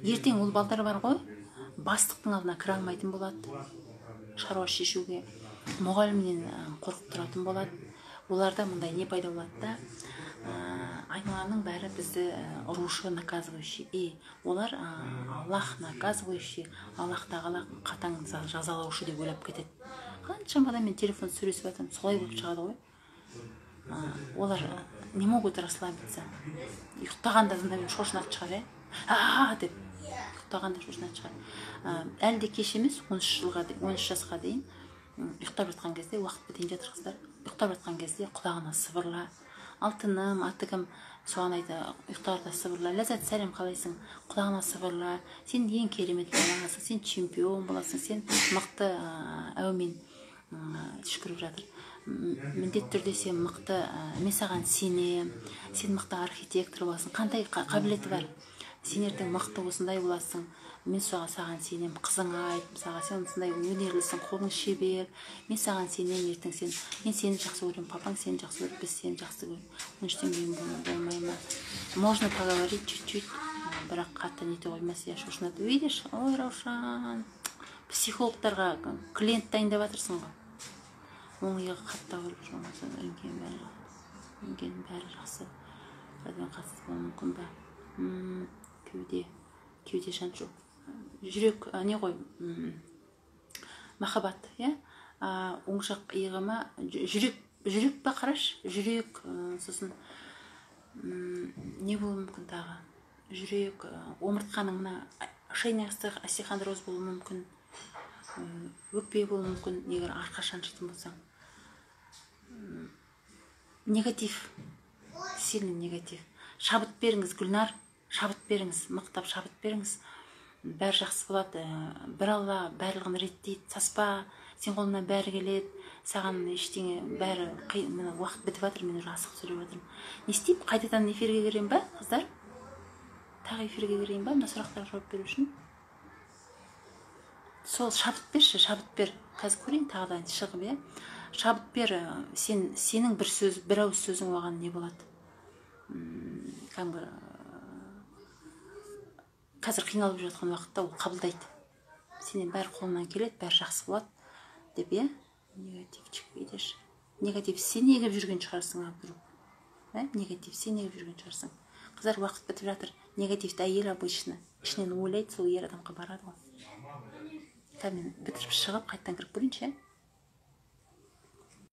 Ертең ол балдар бар ғой, бастықтың алдына кіре алмайтын болады шаруа шешуге, мұғалімнен қорқып тұратын болады. Оларда мындай не пайда болады да: айналаның бәрі бізді ұрушы, наказывающий, и олар Аллах наказывающий, Аллах тағала қатаң жазалаушы деп ойлап кетеді. Қаншама адаммен телефон сөйлесіп жатырмын, солай болып шығады ғой. Олар не могут расслабиться. Ұйықтағанда да шошынатын шығар, иә, а деп ұйықтағанда шошынатын шығар. Әлі де кеш емес, 13 жылға, 13 жасқа дейін ұйықтап жатқан кезде, уақыт бітейін жатыр, қыздар, ұйықтап жатқан кезде құлағына сыбырла: «Алтыным», аты кім, соған айт, ұйықтарда сыбырла: «Ләззат, сәлем, қалайсың?» Құлағына сыбырла: «Сен ең керемет баласың, сен чемпион боласың, сен мықты, әумин, түшкіріп жатыр, міндетті түрде сен мықты, мен саған сенемін, сен мықты архитектор боласың, қандай қабілеті бар, сен ертең мықты осындай боласың, мен саған сенемін». Қызыңа айт, мысалға: «Сен осындай өнерлісің, қолың шебер, мен саған сенемін, ертең сен, мен сені жақсы көремін, папаң сені жақсы көреді, біз сені жақсы көреміз». 13-тен кейін болмай ма? Можно поговорить чуть чуть, бірақ қатты нете қоймас, иә, шошынады. Видишь, ой, Раушан, психологтарға клиент дайындап жатырсың ғой. Оң иығы қатты ауырып, болмаса рентген бәрі жақсы. Қатысты болуы мүмкін ба? Кеуде шаншу, жүрек не ғой, махаббат, иә. Оң жақ иығы ма, жүрек, жүрек па, қарашы, жүрек. Сосын не болуы мүмкін тағы? Жүрек, омыртқаның мына шейный остеохондроз болуы мүмкін, өкпе болуы мүмкін. Егер арқа шаншитын болсаң, негатив, сильный негатив. Шабыт беріңіз, Гүлнар, шабыт беріңіз, мықтап шабыт беріңіз, бәрі жақсы болады. Бір Алла барлығын реттейді. Саспа, сен, қолыңнан бәрі келеді, саған ештеңе бәрі. Мына уақыт бітіп жатыр, мен уже асығып сөйлеп жатырмын. Не істеймін, қайтадан эфирге кірейін ба, қыздар? Тағы эфирге кірейін ба мына сұрақтарға жауап беру үшін? Сол шабыт берші, шабыт бер. Қазір көрейін тағы да шығып, иә. Шабыт бер. Сен, сенің бір сөз, бір ауыз сөзің оған не болады, кәдімгі қазір қиналып жатқан уақытта ол қабылдайды: сенен бәрі қолыңнан келеді, бәрі жақсы болады деп, иә. Негативчик, видишь, негатив сен егіп жүрген шығарсың, а вдруг, ә негатив сен егіп жүрген шығарсың. Қыздар, уақыт бітіп жатыр. Негативті әйел обычно ішінен ойлайды, сол ер адамға барады ғой. Қазір мен бітіріп шығып, қайтадан кіріп көрейінші, иә.